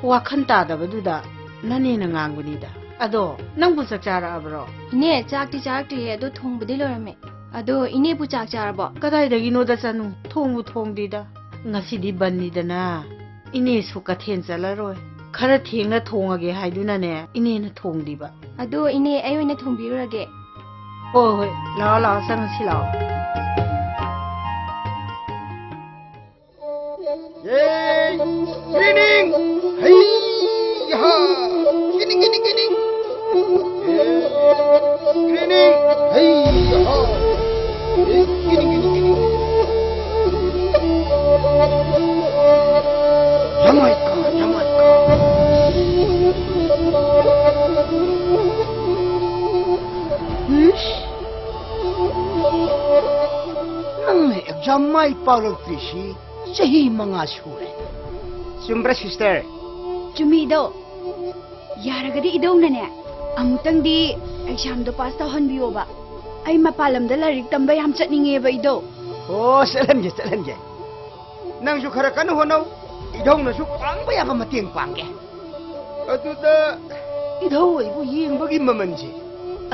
ꯋꯥꯈꯜ ꯇꯥꯗꯕꯗꯨꯗ ꯅꯅꯦꯅ ꯉꯥꯡꯕꯅꯤꯗ꯫ ꯑꯗꯣ ꯅꯪꯕꯨ ꯆꯥꯛ ꯆꯥꯔꯛꯑꯕ꯭ꯔꯣ? ꯏꯅꯦ, ꯆꯥꯛꯇꯤ ꯆꯥꯔꯛꯇ꯭ꯔꯤꯌꯦ, ꯑꯗꯣ ꯊꯣꯡꯕꯗꯤ ꯂꯣꯏꯔꯝꯃꯦ꯫ ꯑꯗꯣ ꯏꯅꯦꯕꯨ ꯆꯥꯛ ꯆꯥꯔꯕꯣ? ꯀꯗꯥꯏꯗꯒꯤꯅꯣꯗ ꯆꯅꯨ, ꯊꯣꯡꯕꯨ ꯊꯣꯡꯗ꯭ꯔꯤꯗ꯫ ꯉꯁꯤꯗꯤ ꯕꯟꯅꯤꯗꯅ꯫ ꯏꯅꯦꯁꯨ ꯀꯊꯦꯟ ꯆꯠꯂꯔꯣꯏ꯫ ꯈꯔ ꯊꯦꯡꯅ ꯊꯣꯡꯉꯒꯦ ꯍꯥꯏꯗꯨꯅꯅꯦ, ꯏꯅꯦꯅ ꯊꯣꯡꯗꯤꯕ꯫ ꯑꯗꯣ ꯏꯅꯦ, ꯑꯩ ꯑꯣꯏꯅ ꯊꯣꯡꯕꯤꯔꯨꯔꯒꯦ꯫ ꯍꯣꯏ, ꯍꯣꯏ, ꯂꯥꯛꯑꯣ, ꯂꯥꯛꯑꯣ, ꯆꯪꯉꯁꯤ ꯂꯥꯛꯑꯣ꯫ ꯌꯦ! ꯀ꯭ꯔꯤꯅꯤꯡ! ꯍꯩ! ꯌꯥ! ꯀꯤꯅꯤꯡ, ꯀꯤꯅꯤꯡ, ꯀꯤꯅꯤꯡ! ꯌꯦ! ꯀ꯭ꯔꯤꯅꯤꯡ! ꯍꯩ! ꯌꯥ! ꯌꯦ! ꯀꯤꯅꯤꯡ, ꯀꯤꯅꯤꯡ, ꯀꯤꯅꯤꯡ! ꯖꯃꯥꯏꯀꯥ, ꯖꯃꯥꯏꯀꯥ! ꯏꯁ! ꯅꯪꯅ ꯑꯦꯛꯖꯥꯝ ꯃꯥꯏ ꯄꯥꯛꯂꯛꯇ꯭ꯔꯤꯁꯤ ꯆꯍꯤ ꯃꯉꯥ ꯁꯨꯔꯦ꯫ ꯆꯨꯝꯕ꯭ꯔꯥ, ꯁꯤꯁꯇꯔ? ꯆꯨꯝꯃꯤ, ꯏꯙꯧ꯫ ꯌꯥꯔꯒꯗꯤ ꯏꯙꯧꯅꯅꯦ, ꯑꯃꯨꯛꯇꯪꯗꯤ ꯑꯦꯛꯖꯥꯝꯗꯣ ꯄꯥꯁ ꯇꯧꯍꯟꯕꯤꯌꯣꯕ꯫ ꯑꯩ ꯃꯄꯥꯟ ꯂꯝꯗ ꯂꯥꯏꯔꯤꯛ ꯇꯝꯕ ꯌꯥꯝ ꯆꯠꯅꯤꯡꯉꯦꯕ, ꯏꯙꯧ꯫ ꯑꯣ, ꯆꯠꯍꯟꯒꯦ, ꯆꯠꯍꯟꯒꯦ꯫ ꯅꯪꯁꯨ ꯈꯔ ꯀꯟꯅ ꯍꯣꯠꯅꯧ꯫ ꯏꯙꯧꯅꯁꯨ ꯄꯥꯡꯕ ꯌꯥꯕ ꯃꯇꯦꯡ ꯄꯥꯡꯒꯦ꯫ ꯑꯗꯨꯗ ꯏꯙꯧ ꯑꯩꯕꯨ ꯌꯦꯡꯕꯒꯤ ꯃꯃꯜꯁꯦ꯫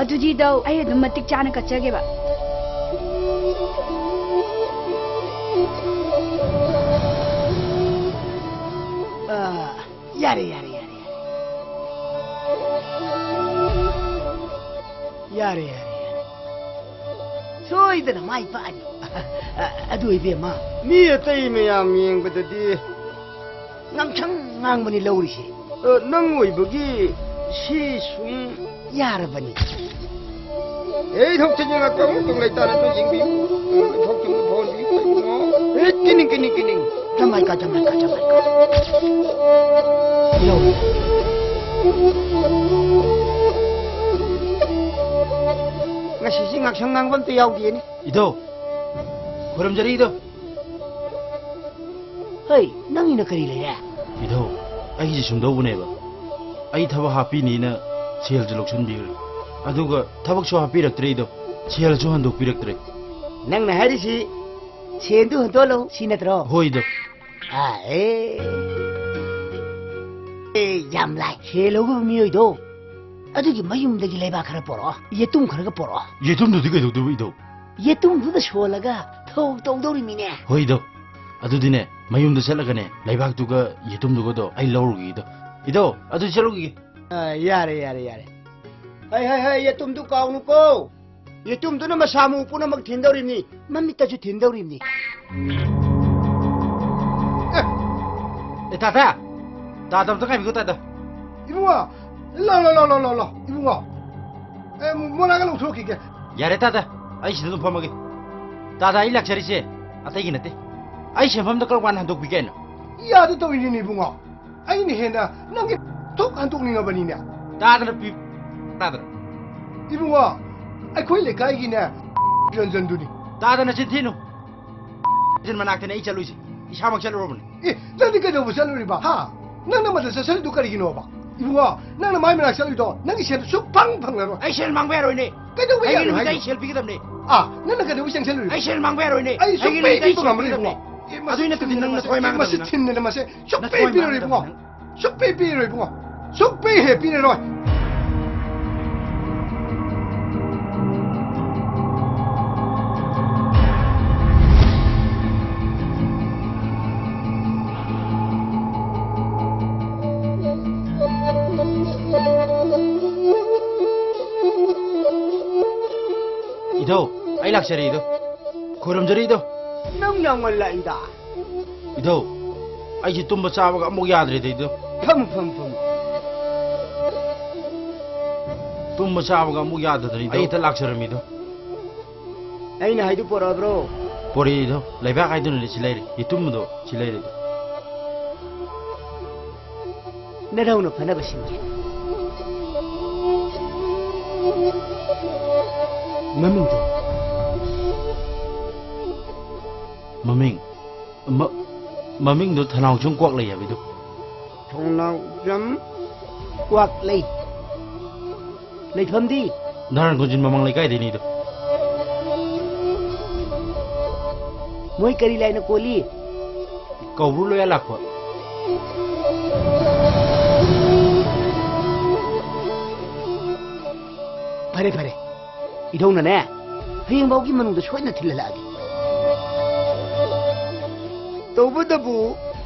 ꯑꯗꯨꯗꯤ ꯏꯙꯧ, ꯑꯩ ꯑꯗꯨꯝ ꯃꯇꯤꯛ ꯆꯥꯅ ꯀꯠꯆꯒꯦꯕ꯫ ꯑ, ꯌꯥꯔꯦ, ꯌꯥꯔꯦ, ꯌꯥꯔꯦ, ꯌꯥꯔꯦ꯫ ꯌꯥꯔꯦ, ꯌꯥꯔꯦ, ꯌꯥꯔꯦ꯫ ꯁꯣꯏꯗꯅ ꯃꯥꯏ ꯄꯥꯛꯑꯅꯤ꯫ ꯑꯗꯨ ꯏꯕꯦꯝꯃ, ꯃꯤ ꯑꯇꯩ ꯃꯌꯥꯝ ꯌꯦꯡꯕꯗꯗꯤ ꯉꯥꯡꯁꯪ ꯉꯥꯡꯕꯅꯤ ꯂꯧꯔꯤꯁꯦ꯫ ꯑ, ꯅꯪ ꯑꯣꯏꯕꯒꯤ ꯁꯤ ꯁꯨꯝ ꯌꯥꯔꯕꯅꯤ꯫ ꯑꯦ, ꯏꯊꯧ ꯆꯠꯅꯤꯡꯉꯛꯄ ꯑꯃꯨꯛꯇꯪ ꯂꯩꯇꯥꯔꯦ, ꯑꯗꯨ ꯌꯦꯡꯕꯤꯌꯨ꯫ ꯏꯊꯧ ꯆꯨꯝꯅ ꯐꯣꯟꯕꯤꯌꯨ, ꯀꯩꯒꯤꯅꯣ? ꯑꯦ, ꯀꯤꯅꯤꯡ, ꯀꯤꯅꯤꯡ, ꯀꯤꯅꯤꯡ꯫ ꯖꯃꯥꯏꯀꯥ, ꯖꯃꯥꯏꯀꯥ, ꯖꯃꯥꯏꯀꯥ꯫ ꯌꯧꯔꯦ꯫ ꯉꯁꯤꯁꯤ ꯉꯥꯡꯁꯪ ꯉꯥꯡꯕ ꯑꯝꯇ ꯌꯥꯎꯗꯦꯅꯦ꯫ ꯏꯙꯧ, ꯈꯣꯏꯔꯝꯖꯔꯤ ꯏꯙꯧ꯫ ꯍꯩ, ꯅꯪꯒꯤꯅ ꯀꯔꯤ ꯂꯩꯔꯦ? ꯏꯙꯧ, ꯑꯩꯒꯤꯁꯦ ꯁꯨꯝꯗꯧꯕꯅꯦꯕ꯫ ꯑꯩ ꯊꯕꯛ ꯍꯥꯞꯄꯤꯅꯤꯅ ꯁꯦꯜꯁꯨ ꯂꯧꯁꯤꯟꯕꯤꯈ꯭ꯔꯦ꯫ ꯑꯗꯨꯒ ꯊꯕꯛꯁꯨ ꯍꯥꯞꯄꯤꯔꯛꯇ꯭ꯔꯦ ꯏꯙꯧ꯫ ꯁꯦꯜꯁꯨ ꯍꯟꯗꯣꯛꯄꯤꯔꯛꯇ꯭ꯔꯦ꯫ ꯅꯪꯅ ꯍꯥꯏꯔꯤꯁꯤ ꯁꯦꯟꯗꯨ ꯍꯟꯗꯣꯛꯍꯜꯂꯧ ꯁꯤ ꯅꯠꯇ꯭ꯔꯣ? ꯍꯣꯏ ꯏꯙꯧ꯫ ꯑꯥ, ꯑꯦ꯫ ꯑꯦ, ꯌꯥꯝ ꯂꯥꯏ꯫ ꯁꯦꯜ ꯂꯧꯈꯤꯕ ꯃꯤꯑꯣꯏꯗꯣ ꯑꯗꯨꯒꯤ ꯃꯌꯨꯝꯗꯒꯤ ꯂꯩꯕꯥꯛ ꯈꯔ ꯄꯣꯔꯛꯑꯣ, ꯌꯦꯇꯨꯝ ꯈꯔꯒ ꯄꯣꯔꯛꯑꯣ꯫ ꯌꯦꯇꯨꯝꯗꯨꯗꯤ ꯀꯩꯗꯧꯗꯣꯏꯕ ꯏꯙꯧ? ꯌꯦꯇꯨꯝꯗꯨꯗ ꯁꯣꯜꯂꯒ ꯊꯧ ꯇꯧꯗꯧꯔꯤꯃꯤꯅꯦ꯫ ꯍꯣꯏ ꯏꯙꯧ, ꯑꯗꯨꯗꯤꯅꯦ ꯃꯌꯨꯝꯗ ꯆꯠꯂꯒꯅꯦ ꯂꯩꯕꯥꯛꯇꯨꯒ ꯌꯦꯇꯨꯝꯗꯨꯒꯗꯣ ꯑꯩ ꯂꯧꯔꯨꯒꯦ ꯏꯙꯧ꯫ ꯏꯙꯧ, ꯑꯗꯨꯗꯤ ꯆꯠꯂꯨꯈꯤꯒꯦ꯫ ꯑ, ꯌꯥꯔꯦ, ꯌꯥꯔꯦ, ꯌꯥꯔꯦ꯫ ꯍꯩ, ꯍꯩ, ꯍꯩ, ꯌꯦꯇꯨꯝꯗꯨ ꯀꯥꯎꯅꯨꯀꯣ꯫ ꯌꯦꯇꯨꯝꯗꯨꯅ ꯃꯁꯥ ꯃꯎ ꯄꯨꯝꯅꯃꯛ ꯊꯤꯟꯗꯧꯔꯤꯕꯅꯤ, ꯃꯃꯤꯠꯇꯁꯨ ꯊꯤꯟꯗꯧꯔꯤꯕꯅꯤ꯫ ꯑꯦ, ꯑꯦ, ꯇꯥꯗ! ꯇꯥꯗ, ꯑꯝꯇ ꯉꯥꯏꯕꯤꯈꯣ, ꯇꯥꯗ꯫ ꯏꯕꯨꯡꯉꯣ, ꯂꯥꯎ, ꯂꯥꯎ, ꯂꯥꯎ, ꯂꯥꯎ, ꯂꯥꯎ, ꯂꯥꯎ, ꯏꯕꯨꯡꯉꯣ꯫ ꯑꯦ, ꯃꯣ-, ꯃꯣꯔꯥꯒ ꯂꯧꯊꯣꯛꯈꯤꯒꯦ꯫ ꯌꯥꯔꯦ, ꯇꯥꯗ, ꯑꯩ ꯁꯤꯗ ꯑꯗꯨꯝ ꯐꯝꯃꯒꯦ꯫ ꯇꯥꯗ, ꯑꯩ ꯂꯥꯛꯆꯔꯤꯁꯦ ꯑꯇꯩꯒꯤ ꯅꯠꯇꯦ꯫ ꯑꯩ ꯁꯦꯟꯐꯝꯗ ꯀꯔꯝ ꯀꯥꯟꯗ ꯍꯟꯗꯣꯛꯄꯤꯒꯦ ꯍꯥꯏꯅꯣ? ꯌꯥꯗ ꯇꯧꯔꯤꯅꯤꯅꯦ, ꯏꯕꯨꯡꯉꯣ꯫ ꯑꯩꯅ ꯍꯦꯟꯅ ꯅꯪꯒꯤ ꯊꯣꯛ ꯍꯟꯗꯣꯛꯅꯤꯡꯉꯕꯅꯤꯅꯦ꯫ ꯇꯥꯗꯅ ꯄꯤ-, ꯇꯥꯗꯅ꯫ ꯏꯕꯨꯡꯉꯣ, ꯑꯩꯈꯣꯏ ꯂꯩꯀꯥꯏꯒꯤꯅꯦ ꯔꯟꯖꯟꯗꯨꯅꯤ꯫ ꯇꯥꯗꯅ ꯆꯤꯟ ꯊꯤꯅꯨ꯫ ꯔꯟꯖꯟ ꯃꯅꯥꯛꯇꯅꯦ ꯑꯩ ꯆꯠꯂꯨꯏꯁꯦ꯫ ꯏꯁꯥꯃꯛ ꯆꯠꯂꯨꯔꯕꯅꯦ꯫ ꯑꯦ, ꯅꯪꯗꯤ ꯀꯩꯗꯧꯕ ꯆꯠꯂꯨꯔꯤꯕ? ꯍꯥ? ꯅꯪꯅ ꯃꯗꯨ ꯆꯠꯁꯜꯂꯤꯗꯨ ꯀꯔꯤꯒꯤꯅꯣꯕ? ꯏꯕꯨꯡꯉꯣ, ꯅꯪꯅ ꯃꯥꯏ ꯃꯅꯥꯛ ꯆꯠꯂꯨꯏꯗꯣ ꯅꯪꯒꯤ ꯁꯦꯟꯗꯨ ꯁꯨꯛꯐꯪ ꯐꯪꯂꯔꯣꯏ꯫ ꯑꯩ ꯁꯦꯜ ꯃꯥꯡꯕ ꯌꯥꯔꯣꯏꯅꯦ꯫ ꯀꯩꯗꯧꯕ ꯑꯩꯒꯤ ꯌꯥꯔꯣꯏ ꯅꯨꯃꯤꯠꯇ ꯍꯥꯏꯅꯣ? ꯑꯩ ꯁꯦꯜ ꯄꯤꯒꯗꯕꯅꯦ꯫ ꯑꯥ, ꯅꯪꯅ ꯀꯩꯗꯧꯕ ꯆꯪꯁꯜꯂꯨꯔꯤꯕ? ꯑꯩ ꯁꯦꯜ ꯃꯥꯡꯕ ꯌꯥꯔꯣꯏꯅꯦ꯫ ꯑꯩ ꯑꯩꯒꯤ ꯁꯨꯛꯄꯤ ꯅꯨꯃꯤꯠꯇ ꯑꯩ ꯄꯤꯕ ꯁꯦꯜ ꯉꯝꯃꯔꯣꯏ, ꯄꯤꯒꯗꯕꯅꯦ꯫ ꯏꯕꯨꯡꯉꯣ꯫ ꯑꯦ, ꯃꯁꯤ ꯑꯗꯨ ꯅꯠꯇꯗꯤ ꯊꯤꯟꯅ ꯅꯪ ꯃꯁꯦ, ꯅꯊ꯭ꯋꯥꯏ ꯃꯁꯤ ꯃꯥꯡꯒꯗꯕꯅꯦ ꯊꯤꯟꯅ ꯅꯪ꯫ ꯃꯁꯦ ꯁꯨꯛꯄꯤ ꯅꯊ꯭ꯋꯥꯏ ꯄꯤꯔꯣꯏ, ꯃꯥꯡꯒꯗꯕꯅꯦ ꯏꯕꯨꯡꯉꯣ꯫ ꯅꯪ꯫ ꯁꯨꯛꯄꯤ ꯄꯤꯔꯣꯏ, ꯏꯕꯨꯡꯉꯣ꯫ ꯁꯨꯛꯄꯤ ꯍꯦꯛ ꯄꯤꯔꯔꯣꯏ꯫ ꯏꯙꯧ, ꯑꯩ ꯂꯥꯛꯆꯔꯦ, ꯏꯙꯧ꯫ ꯈꯣꯏꯔꯝꯖꯔꯤ, ꯏꯙꯧ꯫ ꯅꯪ ꯌꯥꯝ ꯉꯜꯂꯛꯏꯗ꯫ ꯏꯙꯧ, ꯑꯩꯁꯦ ꯇꯨꯝꯕ ꯆꯥꯕꯒ ꯑꯃꯨꯛ ꯌꯥꯗ꯭ꯔꯦꯗ, ꯏꯙꯧ꯫ ꯐꯝꯃꯨ, ꯐꯝꯃꯨ, ꯐꯝꯃꯨ꯫ ꯇꯨꯝꯕ ꯆꯥꯕꯒ ꯑꯃꯨꯛ ꯌꯥꯗꯗꯅ, ꯏꯙꯧ꯫ ꯑꯩ ꯍꯦꯛꯇ ꯂꯥꯛꯆꯔꯝꯃꯤ, ꯏꯙꯧ꯫ ꯑꯩꯅ ꯍꯥꯏꯗꯨ ꯄꯣꯔꯛꯑꯕ꯭ꯔꯣ? ꯄꯣꯔꯛꯏ, ꯏꯙꯧ꯫ ꯂꯩꯕꯥꯛ ꯍꯥꯏꯗꯨꯅꯅꯦ ꯁꯤ ꯂꯩꯔꯦ, ꯌꯦꯇꯨꯝꯗꯣ ꯁꯤ ꯂꯩꯔꯦ, ꯏꯙꯧ꯫ ꯅꯙꯧꯅ ꯐꯅꯕ ꯁꯤꯟꯒꯦ꯫ ꯃꯃꯤꯡꯗꯣ? ꯃꯃꯤꯡ? ꯃ-, ꯃꯃꯤꯡꯗꯣ ꯊꯅꯥꯎꯖꯝ ꯀ꯭ꯋꯥꯛꯂꯩ ꯍꯥꯏꯕꯗꯣ꯫ ꯊꯣꯡꯅꯥꯎꯖꯝ ꯀ꯭ꯋꯥꯛꯂꯩ꯫ ꯂꯩꯐꯝꯗꯤ? ꯅꯥꯔꯥꯌꯟ ꯀꯣꯟꯖꯤꯟ ꯃꯃꯥꯡ ꯂꯩꯀꯥꯏꯗꯩꯅꯤꯗꯣ꯫ ꯃꯣꯏ ꯀꯔꯤ ꯂꯥꯏꯅ ꯀꯣꯜꯂꯤ? ꯀꯧꯕ꯭ꯔꯨ ꯂꯣꯌꯥ ꯂꯥꯛꯄ꯫ ꯐꯔꯦ, ꯐꯔꯦ꯫ ꯏꯙꯧꯅꯅꯦ, ꯍꯌꯦꯡꯐꯥꯎꯒꯤ ꯃꯅꯨꯡꯗ ꯁꯣꯏꯗꯅ ꯊꯤꯜꯍꯜꯂꯛꯑꯒꯦ꯫ ꯇꯧꯕꯇꯕꯨ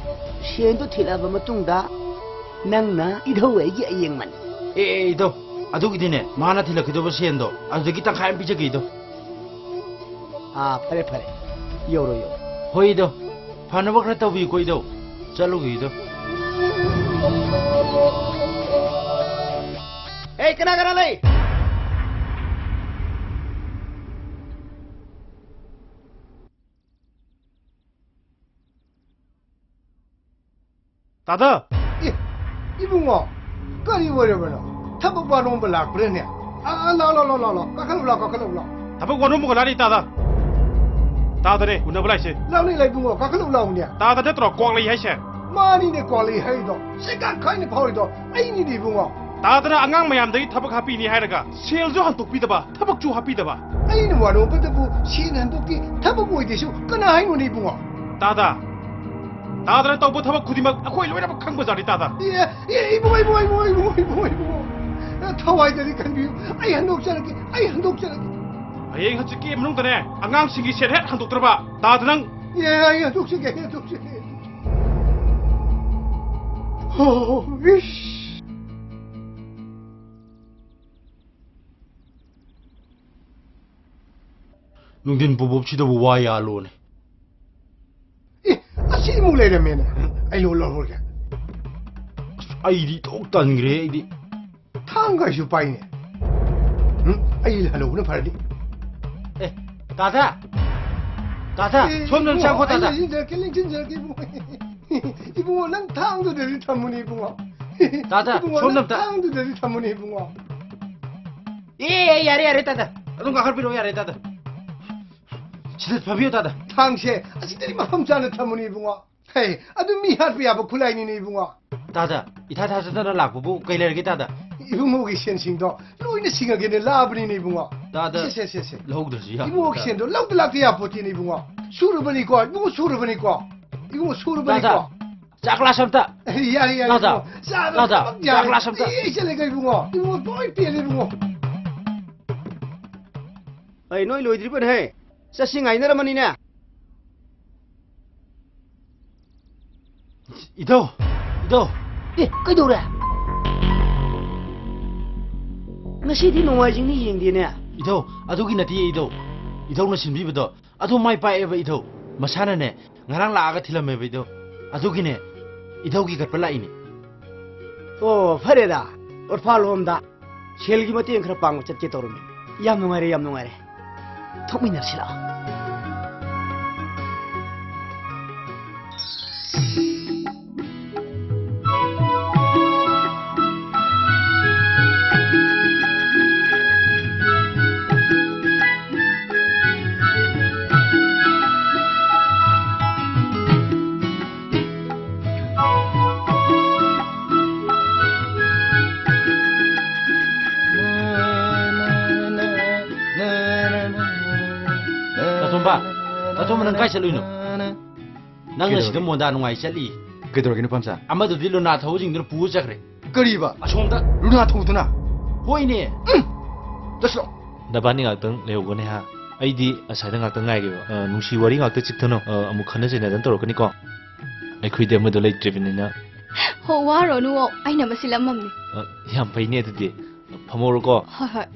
ꯁꯦꯟꯗꯣ ꯊꯤꯜꯂꯛꯑꯕ ꯃꯇꯨꯡꯗ ꯅꯪꯅ ꯏꯙꯧ ꯑꯩꯒꯤ ꯑꯌꯦꯡꯃꯟ꯫ ꯑꯦ, ꯑꯦ, ꯏꯙꯧ, ꯑꯗꯨꯒꯤꯗꯤꯅꯦ, ꯃꯥꯅ ꯊꯤꯜꯂꯛꯈꯤꯗꯧꯕ ꯁꯦꯟꯗꯣ ꯑꯗꯨꯗꯒꯤ ꯇꯪꯈꯥꯏ ꯑꯃ ꯄꯤꯖꯒꯦ, ꯏꯙꯧ꯫ ꯑꯥ, ꯐꯔꯦ, ꯐꯔꯦ꯫ ꯌꯧꯔꯣ, ꯌꯧꯔꯣ꯫ ꯍꯣꯏ, ꯏꯙꯧ꯫ ꯐꯅꯕ ꯈꯔ ꯇꯧꯕꯤꯌꯨꯀꯣ, ꯏꯙꯧ꯫ ꯆꯠꯂꯨꯒꯦ, ꯏꯙꯧ꯫ ꯑꯦ, ꯀꯅꯥ ꯀꯅꯥ ꯂꯩ? ꯇꯥꯗ! ꯑꯦ, ꯏꯕꯨꯡꯉꯣ, ꯀꯔꯤ ꯑꯣꯏꯔꯕꯅꯣ? ꯊꯕꯛ ꯋꯥꯅꯣꯝꯕ ꯂꯥꯛꯄ꯭ꯔꯅꯦ? ꯑꯥ, ꯑꯥ, ꯂꯥꯎ, ꯂꯥꯎ, ꯂꯥꯎ, ꯂꯥꯎ, ꯂꯥꯎ꯫ ꯀꯥꯈꯠꯂꯨ, ꯂꯥꯎ, ꯀꯥꯈꯠꯂꯨ, ꯂꯥꯎ꯫ ꯊꯕꯛ ꯋꯥꯅꯣꯝꯕꯒ ꯂꯥꯛꯂꯤ, ꯇꯥꯗ꯫ ꯇꯥꯗꯅꯦ, ꯎꯅꯕ ꯂꯥꯛꯏꯁꯦ꯫ ꯂꯥꯎꯅꯦ, ꯂꯥꯎ, ꯏꯕꯨꯡꯉꯣ, ꯀꯥꯈꯠꯂꯨ, ꯂꯥꯎꯅꯦ꯫ ꯇꯥꯗ ꯅꯠꯇ꯭ꯔꯣ ꯀ꯭ꯋꯥꯛꯂꯩ ꯍꯥꯏꯁꯦ? ꯃꯥꯅꯤꯅꯦ, ꯀ꯭ꯋꯥꯛꯂꯩ ꯍꯥꯏꯗꯣ꯫ ꯁꯦꯒꯥꯛ ꯈꯥꯏꯅ ꯐꯥꯎꯔꯤꯗꯣ ꯑꯩꯅꯤꯅꯦ, ꯏꯕꯨꯡꯉꯣ꯫ ꯇꯥꯗꯅ ꯑꯉꯥꯡ ꯃꯌꯥꯝꯗꯒꯤ ꯊꯕꯛ ꯍꯥꯞꯄꯤꯅꯤ ꯍꯥꯏꯔꯒ ꯁꯦꯜꯁꯨ ꯍꯟꯗꯣꯛꯄꯤꯗꯕ, ꯊꯕꯛꯁꯨ ꯍꯥꯞꯄꯤꯗꯕ꯫ ꯑꯩꯅ ꯋꯥꯅꯣꯝꯕꯗꯕꯨ ꯁꯦꯟ ꯍꯟꯗꯣꯛꯇꯦ, ꯊꯕꯛ ꯑꯣꯏꯗꯦꯁꯨ ꯀꯅꯥ ꯍꯥꯏꯅꯣꯅꯦ, ꯏꯕꯨꯡꯉꯣ? ꯇꯥꯗ, ꯇꯥꯗꯅ ꯇꯧꯕ ꯊꯕꯛ ꯈꯨꯗꯤꯡꯃꯛ ꯑꯩꯈꯣꯏ ꯂꯣꯏꯅꯃꯛ ꯈꯪꯕꯖꯥꯠꯅꯤ, ꯇꯥꯗ꯫ ꯑꯦ, ꯑꯦ, ꯏꯕꯨꯡꯉꯣ, ꯏꯕꯨꯡꯉꯣ, ꯏꯕꯨꯡꯉꯣ, ꯏꯕꯨꯡꯉꯣ, ꯏꯕꯨꯡꯉꯣ, ꯏꯕꯨꯡꯉꯣ꯫ ꯊꯋꯥꯏꯗꯗꯤ ꯈꯟꯕꯤꯌꯨ, ꯑꯩ ꯍꯟꯗꯣꯛꯆꯔꯒꯦ, ꯑꯩ ꯍꯟꯗꯣꯛꯆꯔꯒꯦ꯫ ꯍꯌꯦꯡ ꯍꯪꯆꯤꯠꯀꯤ ꯃꯅꯨꯡꯗꯅꯦ, ꯑꯉꯥꯡꯁꯤꯡꯒꯤ ꯁꯦꯟ ꯍꯦꯛ ꯍꯟꯗꯣꯛꯇ꯭ꯔꯕ, ꯇꯥꯗ ꯅꯪ꯫ ꯑꯦ, ꯑꯩ ꯍꯟꯗꯣꯛꯆꯒꯦ, ꯑꯩ ꯍꯟꯗꯣꯛꯆꯒꯦ꯫ ꯑꯣ, ꯏꯁ꯫ ꯅꯨꯡꯊꯤꯟ ꯄꯣꯄꯣꯞꯁꯤꯗꯕꯨ ꯋꯥ ꯌꯥꯜꯂꯣꯅꯦ꯫ ꯑꯦ, ꯑꯁꯤꯃꯨꯛ ꯂꯩꯔꯝꯃꯦꯅꯦ꯫ ꯑꯩ ꯂꯧ-, ꯂꯧꯔꯒꯦ꯫ ꯑꯁ, ꯑꯩꯗꯤ ꯏꯇꯣꯛ ꯇꯟꯈ꯭ꯔꯦ, ꯑꯩꯗꯤ꯫ ꯊꯥꯡꯒꯁꯨ ꯄꯥꯏꯅꯦ꯫ ꯎꯝ, ꯑꯩ ꯍꯜꯂꯧꯕꯅ ꯐꯔꯅꯤ꯫ ꯑꯦ, ꯇꯥꯗ! ꯇꯥꯗ, ꯑꯦ, ꯁꯣꯝꯗ ꯏꯕꯨꯡꯉꯣ, ꯆꯪꯉꯣ, ꯇꯥꯗ꯫ ꯑꯩ ꯂꯦꯡꯁꯤꯟꯖꯔꯛꯀꯦ, ꯂꯦꯡꯁꯤꯟꯖꯔꯛꯀꯦ, ꯏꯕꯨꯡꯉꯣ꯫ ꯏꯕꯨꯡꯉꯣ, ꯅꯪ ꯊꯥꯡꯗꯨꯗꯗꯤ ꯊꯝꯃꯨꯅꯦ, ꯏꯕꯨꯡꯉꯣ꯫ ꯇꯥꯗ, ꯏꯕꯨꯡꯉꯣ, ꯁꯣꯝꯗ ꯅꯪ ꯑꯝꯇ꯫ ꯊꯥꯡꯗꯨꯗꯗꯤ ꯊꯝꯃꯨꯅꯦ, ꯏꯕꯨꯡꯉꯣ꯫ ꯑꯦ, ꯑꯦ, ꯌꯥꯔꯦ, ꯌꯥꯔꯦ, ꯇꯥꯗ꯫ ꯑꯗꯨꯝ ꯀꯥꯈꯠꯄꯤꯔꯛꯑꯣ, ꯌꯥꯔꯦ, ꯇꯥꯗ꯫ ꯁꯤꯗ ꯐꯝꯕꯤꯌꯨ, ꯇꯥꯗ꯫ ꯊꯥꯡꯁꯦ ꯑꯁꯤꯗꯗꯤ ꯃꯐꯝ ꯆꯥꯅ ꯊꯝꯃꯨꯅꯦ, ꯏꯕꯨꯡꯉꯣ꯫ ꯍꯦ, ꯑꯗꯨ ꯃꯤ ꯍꯥꯠꯄ ꯌꯥꯕ ꯈꯨꯠꯂꯥꯏꯅꯤꯅꯦ, ꯏꯕꯨꯡꯉꯣ꯫ ꯇꯥꯗ, ꯏꯊꯥ ꯊꯥꯖꯗꯅ ꯂꯥꯛꯄꯕꯨ ꯀꯩ ꯂꯩꯔꯒꯦ, ꯇꯥꯗ? ꯏꯕꯨꯡꯉꯣꯒꯤ ꯁꯦꯟꯁꯤꯡꯗꯣ ꯂꯣꯏꯅ ꯁꯤꯡꯉꯒꯦꯅ ꯂꯥꯛꯑꯕꯅꯤꯅꯦ, ꯏꯕꯨꯡꯉꯣ꯫ ꯇꯥꯗ, ꯁꯦ, ꯁꯦ, ꯁꯦ, ꯁꯦ꯫ ꯂꯧꯗ꯭ꯔꯁꯨ ꯌꯥꯕ, ꯏꯕꯨꯡꯉꯣꯒꯤ ꯇꯥꯗ꯫ ꯁꯦꯟꯗꯣ ꯂꯧꯗ ꯂꯥꯛꯇ ꯌꯥꯄꯣꯠꯇꯦꯅꯦ, ꯏꯕꯨꯡꯉꯣ꯫ ꯁꯨꯔꯕꯅꯤꯀꯣ, ꯏꯕꯨꯡꯉꯣ, ꯁꯨꯔꯕꯅꯤꯀꯣ꯫ ꯏꯕꯨꯡꯉꯣ, ꯁꯨꯔꯕꯅꯤꯀꯣ꯫ ꯇꯥꯗ, ꯆꯥ ꯒ꯭ꯂꯥꯁ ꯑꯝꯇ꯫ ꯌꯥꯔꯦ, ꯌꯥꯔꯦ, ꯇꯥꯗ, ꯏꯕꯨꯡꯉꯣ꯫ ꯆꯥ ꯇꯥꯗ, ꯂꯣꯏꯅꯃꯛ ꯌꯥꯔꯦ꯫ ꯆꯥ ꯒ꯭ꯂꯥꯁ ꯑꯝꯇ꯫ ꯑꯩ, ꯑꯩ ꯆꯠꯂꯒꯦ, ꯏꯕꯨꯡꯉꯣ꯫ ꯏꯕꯨꯡꯉꯣ, ꯂꯣꯏ ꯄꯦꯜꯂꯦ, ꯏꯕꯨꯡꯉꯣ꯫ ꯑꯩ, ꯅꯣꯏ ꯂꯣꯏꯗ꯭ꯔꯤꯕꯅꯦꯍꯦ꯫ ꯆꯠꯁꯤ ꯉꯥꯏꯅꯔꯝꯃꯅꯤꯅꯦ꯫ ꯏꯙꯧ, ꯏꯙꯧ꯫ ꯑꯦ, ꯀꯩꯗꯧꯔꯦ? ꯉꯁꯤꯗꯤ ꯅꯣꯡꯃꯥꯏꯖꯤꯡꯅꯤ ꯌꯦꯡꯗꯦꯅꯦ꯫ ꯏꯙꯧ, ꯑꯗꯨꯒꯤ ꯅꯠꯇꯦ ꯏꯙꯧ꯫ ꯏꯙꯧꯅ ꯁꯤꯟꯕꯤꯕꯗꯣ ꯑꯗꯨ ꯃꯥꯏ ꯄꯥꯛꯑꯦꯕ ꯏꯙꯧ꯫ ꯃꯁꯥꯅꯅꯦ, ꯉꯔꯥꯡ ꯂꯥꯛꯑꯒ ꯊꯤꯜꯂꯝꯃꯦꯕ ꯏꯙꯧ꯫ ꯑꯗꯨꯒꯤꯅꯦ, ꯏꯙꯧꯒꯤ ꯀꯠꯄ ꯂꯥꯛꯏꯅꯦ꯫ ꯑꯣ, ꯐꯔꯦꯗ, ꯑꯣꯔꯐꯥꯟ ꯍꯣꯝꯗ ꯁꯦꯜꯒꯤ ꯃꯇꯦꯡ ꯈꯔ ꯄꯥꯡꯕ ꯆꯠꯀꯦ ꯇꯧꯔꯝꯃꯤ꯫ ꯌꯥꯝ ꯅꯨꯡꯉꯥꯏꯔꯦ, ꯌꯥꯝ ꯅꯨꯡꯉꯥꯏꯔꯦ꯫ ꯊꯣꯛꯃꯤꯟꯅꯔꯁꯤ ꯂꯥꯛꯑꯣ꯫ ꯇꯥꯇꯣꯝꯕ, ꯇꯥꯇꯣꯝꯕ, ꯅꯪ ꯀꯥꯏ ꯆꯠꯂꯨꯏꯅꯣ? ꯅꯪꯅ ꯁꯤꯗ ꯀꯩꯗꯧꯔꯒꯦ? ꯃꯣꯟꯗꯥ ꯅꯨꯡꯉꯥꯏ ꯆꯠꯂꯤ꯫ ꯀꯩꯗꯧꯔꯒꯦ, ꯅꯨꯄꯥ ꯃꯆꯥ? ꯑꯃꯗꯨꯗꯤ ꯂꯨꯅꯥ ꯊꯧꯕꯁꯤꯡꯗꯨꯅ ꯄꯨꯔ ꯆꯠꯈ꯭ꯔꯦ꯫ ꯀꯔꯤꯕ? ꯑꯁꯣꯝꯗ꯫ ꯂꯨꯅꯥ ꯊꯧꯕꯗꯨꯅ? ꯍꯣꯏꯅꯦ꯫ ꯎꯝ! ꯆꯠꯁꯤꯂꯣ꯫ ꯅꯕꯥꯅꯤ ꯉꯥꯛꯇꯪ ꯂꯩꯍꯧꯕꯅꯦ ꯍꯥ? ꯑꯩꯗꯤ ꯑꯁꯥꯏꯗ ꯉꯥꯛꯇꯪ ꯉꯥꯏꯒꯦꯕ꯫ ꯑ, ꯅꯨꯡꯁꯤ ꯋꯥꯔꯤ ꯉꯥꯛꯇ ꯆꯤꯛꯊꯅꯧ꯫ ꯑ, ꯑꯃꯨꯛ ꯈꯟꯅ ꯆꯩꯅꯗꯅ ꯇꯧꯔꯛꯀꯅꯤꯀꯣ꯫ ꯑꯩꯈꯣꯏꯗꯤ ꯑꯃꯗꯣ ꯂꯩꯇ꯭ꯔꯤꯕꯅꯤꯅ꯫ ꯍꯣ, ꯋꯥꯔꯣꯅꯨ, ꯑꯩꯅ ꯃꯁꯤꯜꯂꯝꯃꯝꯅꯤ꯫ ꯑ, ꯌꯥꯝ ꯐꯩꯅꯦ ꯑꯗꯨꯗꯤ꯫ ꯐꯝꯍꯧꯔꯣꯀꯣ꯫ ꯍꯣꯏ, ꯍꯣꯏ꯫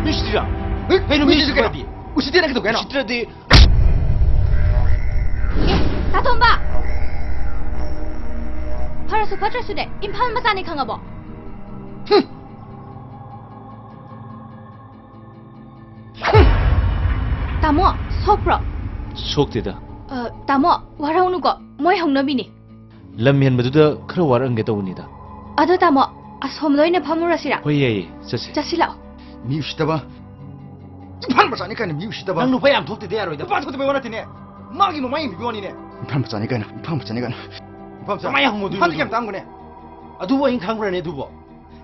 ꯃꯤꯁꯇ꯭ꯔꯤꯔꯥ? ꯀꯩꯅꯣ ꯃꯤꯁꯇ꯭ꯔꯤ ꯀꯩꯅꯣ? ꯎꯁꯤꯠꯇꯦ, ꯅꯪ ꯀꯩꯗꯧꯒꯦ ꯍꯥꯏꯅꯣ? ꯎꯁꯤꯠꯇ꯭ꯔꯗꯤ ꯑꯦ, ꯇꯥꯇꯣꯝꯕ! ꯐꯔꯁꯨ ꯐꯠꯇ꯭ꯔꯁꯨꯅꯦ, ꯏꯝꯐꯥꯜ ꯃꯆꯥꯅꯤ, ꯈꯪꯉꯕꯣ? ꯍꯨꯝ! ꯇꯥꯃꯣ, ꯁꯣꯛꯄ꯭ꯔꯣ? ꯁꯣꯛꯇꯦꯗ꯫ ꯑ, ꯇꯥꯃꯣ, ꯋꯥꯔꯧꯅꯨꯀꯣ, ꯃꯣꯏ ꯍꯧꯅꯕꯤꯅꯤ꯫ ꯂꯝ ꯍꯦꯟꯕꯗꯨꯗ ꯈꯔ ꯋꯥꯔꯛꯍꯟꯒꯦ ꯇꯧꯕꯅꯤꯗ꯫ ꯑꯗꯣ ꯇꯥꯃꯣ, ꯑꯁꯣꯝꯗ ꯑꯣꯏꯅ ꯐꯝꯃꯨꯔꯁꯤꯔꯥ? ꯍꯣꯏ, ꯌꯥꯏꯌꯦ, ꯆꯠꯁꯦ꯫ ꯆꯠꯁꯤ ꯂꯥꯛꯑꯣ꯫ ꯃꯤ ꯎꯁꯤꯠꯇꯕ꯫ ꯏꯝꯐꯥꯜ ꯃꯆꯥꯅꯤ ꯀꯥꯏꯅ ꯃꯤ ꯎꯁꯤꯠꯇꯕ꯫ ꯅꯪ ꯅꯨꯄꯥ ꯌꯥꯝ ꯊꯣꯛꯇꯦꯗ, ꯌꯥꯔꯣꯏꯗ꯫ ꯅꯨꯄꯥ ꯊꯣꯛꯇꯕꯩ ꯋꯥ ꯅꯠꯇꯦꯅꯦ꯫ ꯃꯥꯒꯤ ꯃꯃꯥ ꯌꯦꯡꯕꯤꯕ ꯋꯥꯅꯤꯅꯦ꯫ ꯏꯝꯐꯥꯜ ꯃꯆꯥꯅꯤ ꯀꯥꯏꯅ, ꯏꯝꯐꯥꯜ ꯃꯆꯥꯅꯤ ꯀꯥꯏꯅ꯫ ꯏꯝꯐꯥꯜ ꯃꯆꯥ꯫ ꯀꯃꯥꯏꯅ ꯍꯪꯉꯨꯗꯣꯏꯅꯣ ꯏꯝꯐꯥꯜꯗ ꯀꯌꯥꯝ ꯑꯗꯨꯕꯣ? ꯇꯥꯡꯕꯅꯦ? ꯑꯗꯨꯕꯨ ꯑꯩꯅ ꯈꯪꯕ꯭ꯔꯥꯅꯦ ꯑꯗꯨꯕꯣ?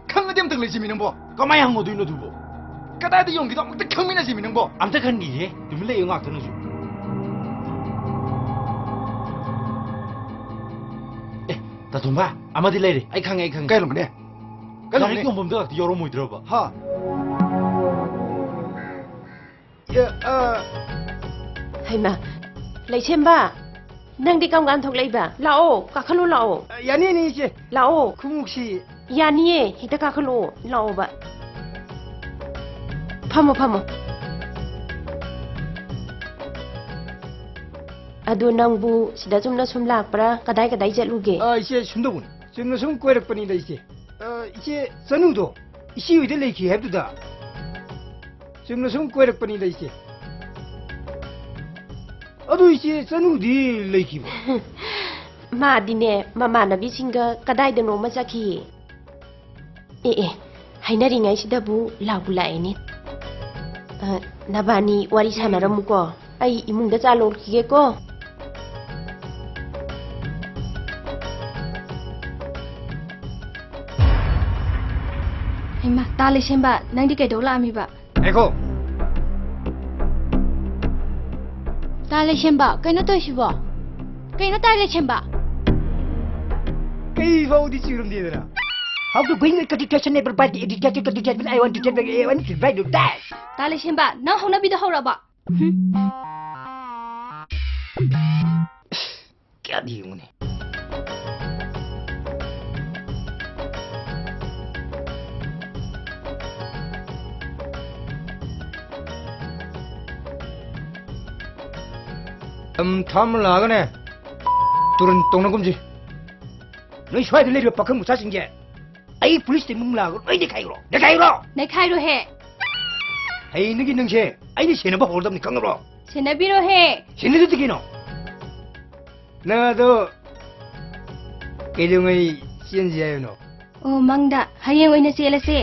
ꯈꯪꯉꯗꯤ ꯑꯝꯇ ꯂꯩꯁꯤꯃꯤ ꯅꯪꯕꯣ꯫ ꯀꯃꯥꯏꯅ ꯍꯪꯉꯨꯗꯣꯏꯅꯣ ꯑꯗꯨꯕꯣ? ꯀꯗꯥꯏꯗ ꯌꯣꯟꯒꯦꯗꯣ ꯑꯃꯨꯛꯇ ꯈꯪꯃꯤꯟꯅꯁꯤꯃꯤ ꯅꯪꯕꯣ꯫ ꯑꯝꯇ ꯈꯟꯈꯤꯒꯦ, ꯇꯨꯃꯤꯟ ꯂꯩꯌꯨ ꯉꯥꯛꯇ ꯅꯪꯁꯨ꯫ ꯑꯦ, ꯇꯥꯇꯣꯝꯕ, ꯑꯃꯗꯤ ꯂꯩꯔꯦ꯫ ꯑꯩ ꯈꯪꯉꯦ, ꯑꯩ ꯈꯪꯉꯦ꯫ ꯀꯩ ꯂꯝꯒꯅꯦ? ꯀꯩ ꯂꯥꯏꯔꯤꯛ ꯂꯝꯒꯅꯦ? ꯌꯣꯟꯐꯝꯗ ꯈꯛꯇ ꯌꯥꯎꯔꯝꯃꯣꯏꯗ꯭ꯔꯕ? ꯍꯥ? ꯑꯦ, ꯑ, ꯍꯩꯃꯥ, ꯂꯩꯁꯦꯝꯕ, ꯅꯪꯗꯤ ꯀꯔꯝ ꯀꯥꯟ ꯊꯣꯛꯂꯛꯏꯕ? ꯂꯥꯛꯑꯣ, ꯀꯥꯈꯠꯂꯣ ꯂꯥꯛꯑꯣ꯫ ꯌꯥꯅꯤ, ꯌꯥꯅꯤ, ꯏꯆꯦ꯫ ꯂꯥꯛꯑꯣ꯫ ꯈꯣꯡꯎꯞꯁꯤ꯫ ꯌꯥꯅꯤꯌꯦ, ꯍꯦꯛꯇ ꯀꯥꯈꯠꯂꯛꯑꯣ, ꯂꯥꯛꯑꯣꯕ꯫ ꯐꯝꯃꯣ, ꯐꯝꯃꯣ꯫ ꯑꯗꯨ ꯅꯪꯕꯨ ꯁꯤꯗ ꯆꯨꯝꯅ ꯁꯨꯝ ꯂꯥꯛꯄ꯭ꯔꯥ? ꯀꯗꯥꯏ ꯀꯗꯥꯏ ꯆꯠꯂꯨꯒꯦ? ꯑ, ꯏꯆꯦ, ꯁꯨꯝ ꯇꯧꯕꯅꯤ꯫ ꯆꯨꯝꯅ ꯁꯨꯝ ꯀꯣꯏꯔꯛꯄꯅꯤꯗ, ꯏꯆꯦ꯫ ꯑ, ꯏꯆꯦ, ꯆꯅꯨꯗꯣ ꯏꯆꯦ ꯍꯣꯏꯗ ꯂꯩꯈꯤ ꯍꯥꯏꯕꯗꯨꯗ꯫ ꯆꯨꯝꯅ ꯁꯨꯝ ꯀꯣꯏꯔꯛꯄꯅꯤꯗ, ꯏꯆꯦ꯫ ꯑꯗꯨ ꯏꯆꯦ, ꯆꯅꯨꯗꯤ ꯂꯩꯈꯤꯕ꯭ꯔꯣ? ꯃꯥꯗꯤꯅꯦ, ꯃꯃꯥꯟꯅꯕꯤꯁꯤꯡꯒ ꯀꯗꯥꯏꯗꯅꯣꯃ ꯆꯠꯈꯤꯌꯦ꯫ ꯑꯦ, ꯑꯦ, ꯍꯥꯏꯅꯔꯤꯉꯩꯁꯤꯗꯕꯨ ꯂꯥꯎꯕꯨ ꯂꯥꯛꯑꯦꯅꯦ꯫ ꯑ, ꯅꯕꯥꯅꯤ ꯋꯥꯔꯤ ꯁꯥꯟꯅꯔꯝꯃꯨꯀꯣ꯫ ꯑꯩ ꯏꯃꯨꯡꯗ ꯆꯥ ꯂꯣꯟꯈꯤꯒꯦꯀꯣ꯫ ꯍꯩꯃꯥ, ꯇꯥ ꯂꯩꯁꯦꯝꯕ, ꯅꯪꯗꯤ ꯀꯩꯗꯧ ꯂꯥꯛꯑꯝꯃꯤꯕ? ꯉꯥꯏꯈꯣ꯫ ꯇꯥ ꯂꯩꯁꯦꯝꯕ, ꯀꯩꯅꯣ ꯇꯧꯔꯤꯁꯤꯕꯣ? ꯀꯩꯅꯣ ꯇꯥ ꯂꯩꯁꯦꯝꯕ? ꯀꯩ ꯐꯥꯎꯗꯤ ꯆꯨꯔꯝꯗꯦꯗꯅ꯫ How to bring a education, everybody education, education, I want to tell you, I want to tell you that. ꯇꯥ ꯂꯩꯁꯦꯝꯕ, ꯅꯪ ꯍꯧꯅꯕꯤꯗꯣ ꯍꯧꯔꯕ? ꯍꯨꯝ꯫ ꯀꯌꯥꯗꯤ ꯌꯦꯡꯉꯨꯅꯦ꯫ ꯎꯝ, ꯊꯥ ꯑꯃ ꯂꯥꯛꯑꯒꯅꯦ, ꯇꯨꯔꯟ ꯇꯧꯅꯒꯨꯝꯁꯤ꯫ ꯅꯣꯏ ꯁ꯭ꯋꯥꯏꯗ ꯂꯩꯔꯤꯕ ꯄꯥꯈꯪ ꯃꯆꯥꯁꯤꯡꯁꯦ ꯑꯩ ꯄꯨꯂꯤꯁ ꯇꯤꯝ ꯂꯥꯛꯑꯒ ꯂꯣꯏ ꯅꯩꯈꯥꯏꯈ꯭ꯔꯣ, ꯅꯩꯈꯥꯏꯈ꯭ꯔꯣ꯫ ꯅꯩꯈꯥꯏꯔꯣꯍꯦ꯫ ꯍꯌꯦꯡꯗꯒꯤ ꯅꯪꯁꯦ ꯑꯩꯅ ꯁꯦꯟꯅꯕ ꯍꯧꯔꯗꯕꯅꯤ, ꯈꯪꯉꯕ꯭ꯔꯣ? ꯁꯦꯟꯅꯕꯤꯔꯣꯍꯦ꯫ ꯁꯦꯟꯅꯗꯗꯤ ꯀꯩꯅꯣ? ꯅꯪ ꯑꯗꯣ ꯀꯩꯗꯧꯉꯩ ꯆꯦꯟꯁꯤ ꯍꯥꯏꯕꯅꯣ? ꯑꯣ, ꯃꯪꯗ꯫ ꯍꯌꯦꯡ ꯑꯣꯏꯅ ꯆꯦꯜꯂꯁꯦ꯫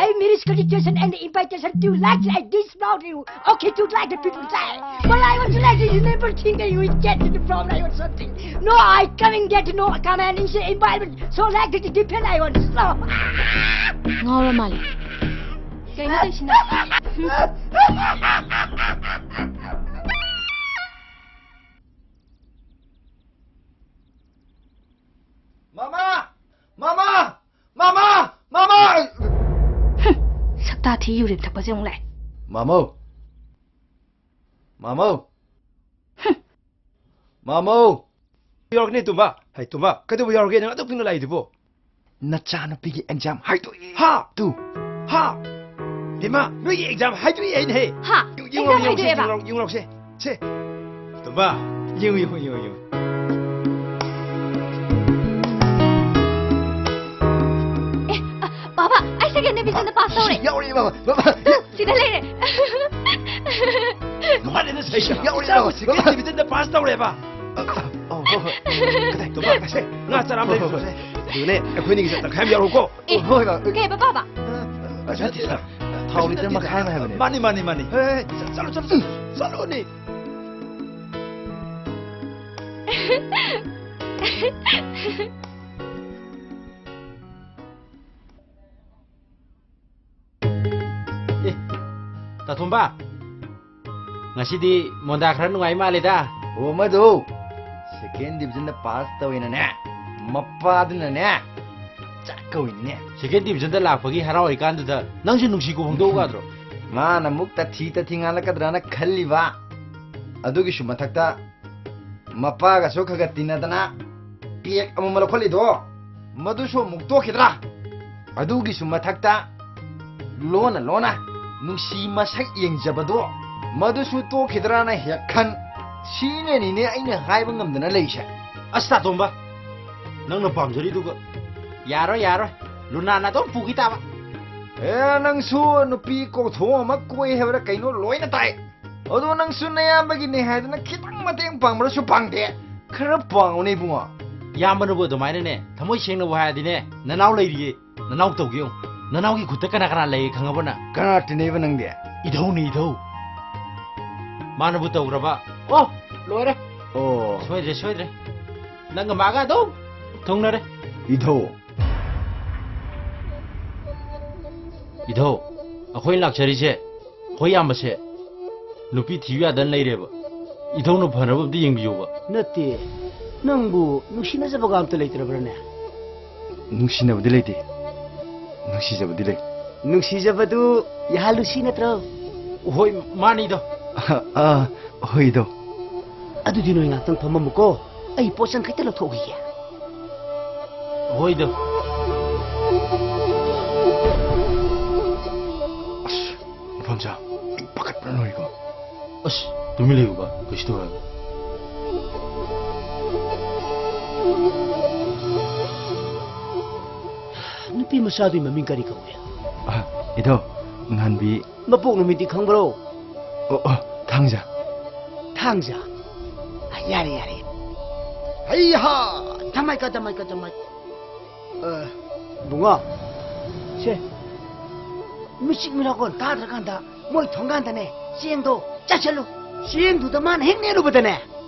I marriage qualification and invitation to like like this about you. Okay, to like the people die. But I want to like you never think that you will get in the problem or something. No, I coming get no come and in environment. So like the depend I want to stop. ꯉꯥꯎꯔ ꯃꯥꯜꯂꯦ꯫ ꯀꯩꯅꯣ ꯇꯧꯏꯁꯤꯅ? ꯃꯃꯥ! ꯃꯃꯥ! ꯃꯃꯥ! ꯃꯃꯥ! ꯁꯛꯇꯥ ꯊꯤ ꯌꯨꯔꯦꯞ ꯊꯛꯄꯁꯦ ꯑꯃꯨꯛ ꯂꯥꯛꯑꯦ꯫ ꯃꯃꯧ! ꯃꯃꯧ! ꯃꯃꯧ! ꯌꯥꯎꯔꯛꯅꯦ, ꯇꯨꯝꯕ꯫ ꯍꯩ, ꯇꯨꯝꯕ, ꯀꯩꯗꯧꯕ ꯌꯥꯎꯔꯒꯦ? ꯅꯪ ꯑꯗꯨꯛ ꯊꯦꯡꯅ ꯂꯥꯛꯏꯗꯨꯕꯣ? ꯅꯆꯥꯅꯨꯄꯤꯒꯤ ꯑꯦꯛꯖꯥꯝ ꯍꯥꯏꯗꯣꯛꯑꯦ꯫ ꯍꯥ? ꯇꯨ꯫ ꯍꯥ? ꯏꯃꯥ, ꯅꯣꯏꯒꯤ ꯑꯦꯛꯖꯥꯝ ꯍꯥꯏꯗꯣꯛꯑꯦ ꯍꯥꯏꯅꯦ꯫ ꯍꯥ? ꯌꯦꯡꯉꯨ, ꯑꯦꯛꯖꯥꯝ ꯌꯦꯡꯉꯨ, ꯍꯥꯏꯗꯣꯛꯑꯦꯕ? ꯌꯦꯡꯉꯨ, ꯌꯦꯡꯉꯨ, ꯁꯦ꯫ ꯇꯨꯝꯕ, ꯌꯦꯡꯉꯨ, ꯌꯦꯡꯉꯨ, ꯌꯦꯡꯉꯨ, ꯌꯦꯡꯉꯨ꯫ ꯑꯦ, ꯑ, ꯕꯥꯕꯥ, ꯑꯩ ꯁꯦꯀꯦꯟ ꯗꯤꯕꯤꯖꯟꯗ ꯄꯥꯁ ꯇꯧꯔꯦ꯫ ꯌꯥꯎꯔꯦ, ꯕꯥꯕꯥ, ꯕꯥꯕꯥ꯫ ꯇꯨ, ꯁꯤꯗ ꯂꯩꯔꯦ꯫ ꯃꯥꯅꯦ, ꯅꯁꯥ ꯌꯥꯎꯔꯦ, ꯏꯆꯥꯕꯨ ꯕꯥꯕꯥ, ꯁꯦꯀꯦꯟ ꯕꯥꯕꯥ꯫ ꯗꯤꯕꯤꯖꯟꯗ ꯄꯥꯁ ꯇꯧꯔꯦꯕ꯫ ꯑ, ꯑ, ꯑꯧ, ꯍꯣꯏ, ꯍꯣꯏ꯫ ꯀꯗꯥꯏ, ꯇꯨꯝꯕ, ꯁꯦ, ꯉꯥ ꯆꯔꯥ ꯑꯃ ꯂꯩꯔꯨꯆꯣ, ꯁꯦ꯫ ꯑꯗꯨꯒꯅꯦ, ꯑꯩꯈꯣꯏꯅꯤꯒꯤꯁꯨ ꯇꯪꯈꯥꯏ ꯑꯃ ꯌꯥꯎꯔꯛꯎꯀꯣ꯫ ꯑꯦ, ꯍꯣꯏ, ꯕꯥꯕꯥ꯫ ꯀꯩꯕ, ꯕꯥꯕꯥ? ꯑ, ꯑ, ꯅꯠꯇꯦꯗ, ꯊꯥꯎ ꯂꯤꯇꯔ ꯃꯈꯥꯏ ꯑꯃ ꯍꯥꯏꯕꯅꯦ꯫ ꯃꯥꯅꯤ, ꯃꯥꯅꯤ, ꯃꯥꯅꯤ꯫ ꯍꯦ, ꯍꯦ, ꯆꯠꯂꯨ, ꯆꯠꯂꯨ, ꯆꯠꯂꯨ, ꯆꯠꯂꯨꯅꯦ꯫ ꯑꯦ, ꯇꯥꯊꯣꯝꯕ, ꯉꯁꯤꯗꯤ ꯃꯣꯟꯗꯥ ꯈꯔ ꯅꯨꯡꯉꯥꯏ ꯃꯥꯜꯂꯦꯗ꯫ ꯑꯣ, ꯃꯗꯨ ꯁꯦꯀꯦꯟ ꯗꯤꯕꯤꯖꯟꯗ ꯄꯥꯁ ꯇꯧꯋꯦꯅꯅꯦ, ꯃꯄꯥꯗꯨꯅꯅꯦ ꯆꯥꯛ ꯀꯧꯏꯅꯦ꯫ ꯁꯦꯀꯦꯟ ꯗꯤꯕꯤꯖꯟꯗ ꯂꯥꯛꯄꯒꯤ ꯍꯔꯥꯎꯔꯤꯀꯥꯟꯗꯨꯗ ꯅꯪꯁꯨ ꯅꯨꯡꯁꯤ ꯀꯧꯕ ꯍꯣꯡꯗꯣꯛꯎ ꯌꯥꯗ꯭ꯔꯣ? ꯃꯥꯅ ꯑꯃꯨꯛ ꯇꯊꯤ ꯇꯊꯤ ꯉꯥꯡꯂꯛꯀꯗ꯭ꯔꯥꯅ ꯈꯜꯂꯤꯕ꯫ ꯑꯗꯨꯒꯤꯁꯨ ꯃꯊꯛꯇ ꯃꯄꯥꯒꯁꯨ ꯈꯔ ꯈꯔ ꯇꯤꯟꯅꯗꯅ ꯄꯦꯛ ꯑꯃꯃꯝ ꯂꯧꯈꯠꯂꯤꯗꯣ, ꯃꯗꯨꯁꯨ ꯑꯃꯨꯛ ꯇꯣꯛꯈꯤꯗ꯭ꯔꯥ? ꯑꯗꯨꯒꯤꯁꯨ ꯃꯊꯛꯇ ꯂꯣꯟꯅ ꯂꯣꯟꯅ ꯅꯨꯡꯁꯤ ꯃꯁꯛ ꯌꯦꯡꯖꯕꯗꯣ, ꯃꯗꯨꯁꯨ ꯇꯣꯛꯈꯤꯗ꯭ꯔꯥꯅ ꯍꯦꯛ ꯈꯟ꯫ ꯁꯤꯅꯅꯤꯅꯦ ꯑꯩꯅ ꯍꯥꯏꯕ ꯉꯝꯗꯅ ꯂꯩꯁꯦ꯫ ꯑꯁ, ꯇꯥꯇꯣꯝꯕ, ꯅꯪꯅ ꯄꯥꯝꯖꯔꯤꯗꯨꯒ꯫ ꯌꯥꯔꯣꯏ, ꯌꯥꯔꯣꯏ꯫ ꯂꯨꯅꯥꯅ ꯑꯗꯨꯝ ꯄꯨꯈꯤ ꯇꯥꯕ꯫ ꯑꯦ, ꯅꯪꯁꯨ ꯅꯨꯄꯤ ꯀꯣꯛꯊꯣꯡ ꯑꯃ ꯀꯣꯏ ꯍꯥꯏꯕ꯭ꯔꯥ ꯀꯩꯅꯣ ꯂꯣꯏꯅ ꯇꯥꯏ꯫ ꯑꯗꯣ ꯅꯪꯁꯨ ꯅꯌꯥꯝꯕꯒꯤꯅꯦ ꯍꯥꯏꯗꯅ ꯈꯤꯇꯪ ꯃꯇꯦꯡ ꯄꯥꯡꯕ꯭ꯔꯁꯨ ꯄꯥꯡꯗꯦ꯫ ꯈꯔ ꯄꯥꯡꯉꯨꯅꯦ ꯏꯕꯨꯡꯉꯣ꯫ ꯏꯌꯥꯝꯕꯅꯕꯨ ꯑꯗꯨꯃꯥꯏꯅꯅꯦ ꯊꯃꯣꯏ ꯁꯦꯡꯅꯕꯨ ꯍꯥꯏꯔꯗꯤꯅꯦ, ꯅꯅꯥꯎ ꯂꯩꯔꯤꯌꯦ꯫ ꯅꯅꯥꯎ ꯇꯧꯒꯦ ꯌꯦꯡꯉꯨ꯫ ꯅꯅꯥꯎꯒꯤ ꯈꯨꯠꯇ ꯀꯅꯥ ꯀꯅꯥ ꯂꯩꯌꯦ ꯈꯪꯉꯕ ꯅꯪ? ꯀꯅꯥ ꯇꯤꯟꯅꯩꯕ ꯅꯪꯗꯤ? ꯏꯙꯧꯅꯤ, ꯏꯙꯧ꯫ ꯃꯥꯅꯕꯨ ꯇꯧꯈ꯭ꯔꯕ? ꯑꯣ, ꯂꯣꯏꯔꯦ꯫ ꯑꯣ꯫ ꯁꯣꯏꯗ꯭ꯔꯦ, ꯁꯣꯏꯗ꯭ꯔꯦ꯫ ꯅꯪꯒ ꯃꯥꯒ ꯑꯗꯨꯝ ꯊꯨꯡꯅꯔꯦ꯫ ꯏꯙꯧ꯫ ꯏꯙꯧ, ꯑꯩꯈꯣꯏꯅ ꯂꯥꯛꯆꯔꯤꯁꯦ ꯑꯩꯈꯣꯏ ꯏꯌꯥꯝꯕꯁꯦ ꯅꯨꯄꯤ ꯊꯤꯌꯨ ꯌꯥꯗꯅ ꯂꯩꯔꯦꯕ꯫ ꯏꯙꯧꯅ ꯐꯅꯕ ꯑꯝꯇ ꯌꯦꯡꯕꯤꯌꯨꯕ꯫ ꯅꯠꯇꯦ, ꯅꯪꯕꯨ ꯅꯨꯡꯁꯤꯅꯖꯕꯒ ꯑꯝꯇ ꯂꯩꯇ꯭ꯔꯕ꯭ꯔꯅꯦ? ꯅꯨꯡꯁꯤꯅꯕꯗꯤ ꯂꯩꯇꯦ, ꯅꯨꯡꯁꯤꯖꯕꯗꯤ ꯂꯩ꯫ ꯅꯨꯡꯁꯤꯖꯕꯗꯨ ꯌꯥꯍꯜꯂꯨꯁꯤ ꯅꯠꯇ꯭ꯔꯣ? ꯍꯣꯏ, ꯃꯥꯅꯤꯗꯣ꯫ ꯑ, ꯑ, ꯍꯣꯏꯗꯣ꯫ ꯑꯗꯨꯗꯤ ꯅꯣꯏ ꯉꯥꯛꯇꯪ ꯐꯝꯃꯝꯃꯨꯀꯣ, ꯑꯩ ꯄꯣꯠꯆꯪ ꯈꯤꯇ ꯂꯧꯊꯣꯛꯎꯈꯤꯒꯦ꯫ ꯍꯣꯏꯗꯣ꯫ ꯑꯁ, ꯅꯨꯄꯥꯝꯆꯥ, ꯑꯩ ꯄꯥꯈꯠꯄꯅ ꯂꯣꯏꯔꯦꯀꯣ꯫ ꯑꯁ, ꯇꯨꯃꯤꯟ ꯂꯩꯌꯨꯕ, ꯀꯩꯁꯨ ꯇꯧꯔꯣꯏ ꯍꯥꯏꯕ꯫ ꯅꯨꯄꯤ ꯃꯆꯥꯗꯨꯒꯤ ꯃꯃꯤꯡ ꯀꯔꯤ ꯀꯧꯏ? ꯑ, ꯏꯙꯧ, ꯉꯥꯟꯕꯤ꯫ ꯃꯄꯣꯛ ꯅꯨꯃꯤꯠꯇꯤ ꯈꯪꯕ꯭ꯔꯣ? ꯑꯣ, ꯑꯣ, ꯊꯥꯡꯖ꯫ ꯊꯥꯡꯖ? ꯑ, ꯌꯥꯔꯦ, ꯌꯥꯔꯦ꯫ ꯍꯩꯍꯥ! ꯙꯃꯥꯏꯀ, ꯙꯃꯥꯏꯀ, ꯙꯃꯥꯏꯀ꯫ ꯑ, ꯕꯨꯡꯉꯣ, ꯁꯦ, ꯃꯤꯆꯤꯛ ꯃꯤꯔꯥꯎꯀꯣꯟ ꯇꯥꯗ꯭ꯔꯀꯥꯟꯗ ꯃꯣꯏ ꯊꯣꯡꯒꯥꯟꯗꯅꯦ ꯆꯦꯡꯗꯣ ꯆꯥꯁꯤꯜꯂꯨ꯫ ꯆꯦꯡꯗꯨꯗ ꯃꯥꯅ ꯍꯦꯛ ꯅꯦꯠꯂꯨꯕꯗꯅꯦ,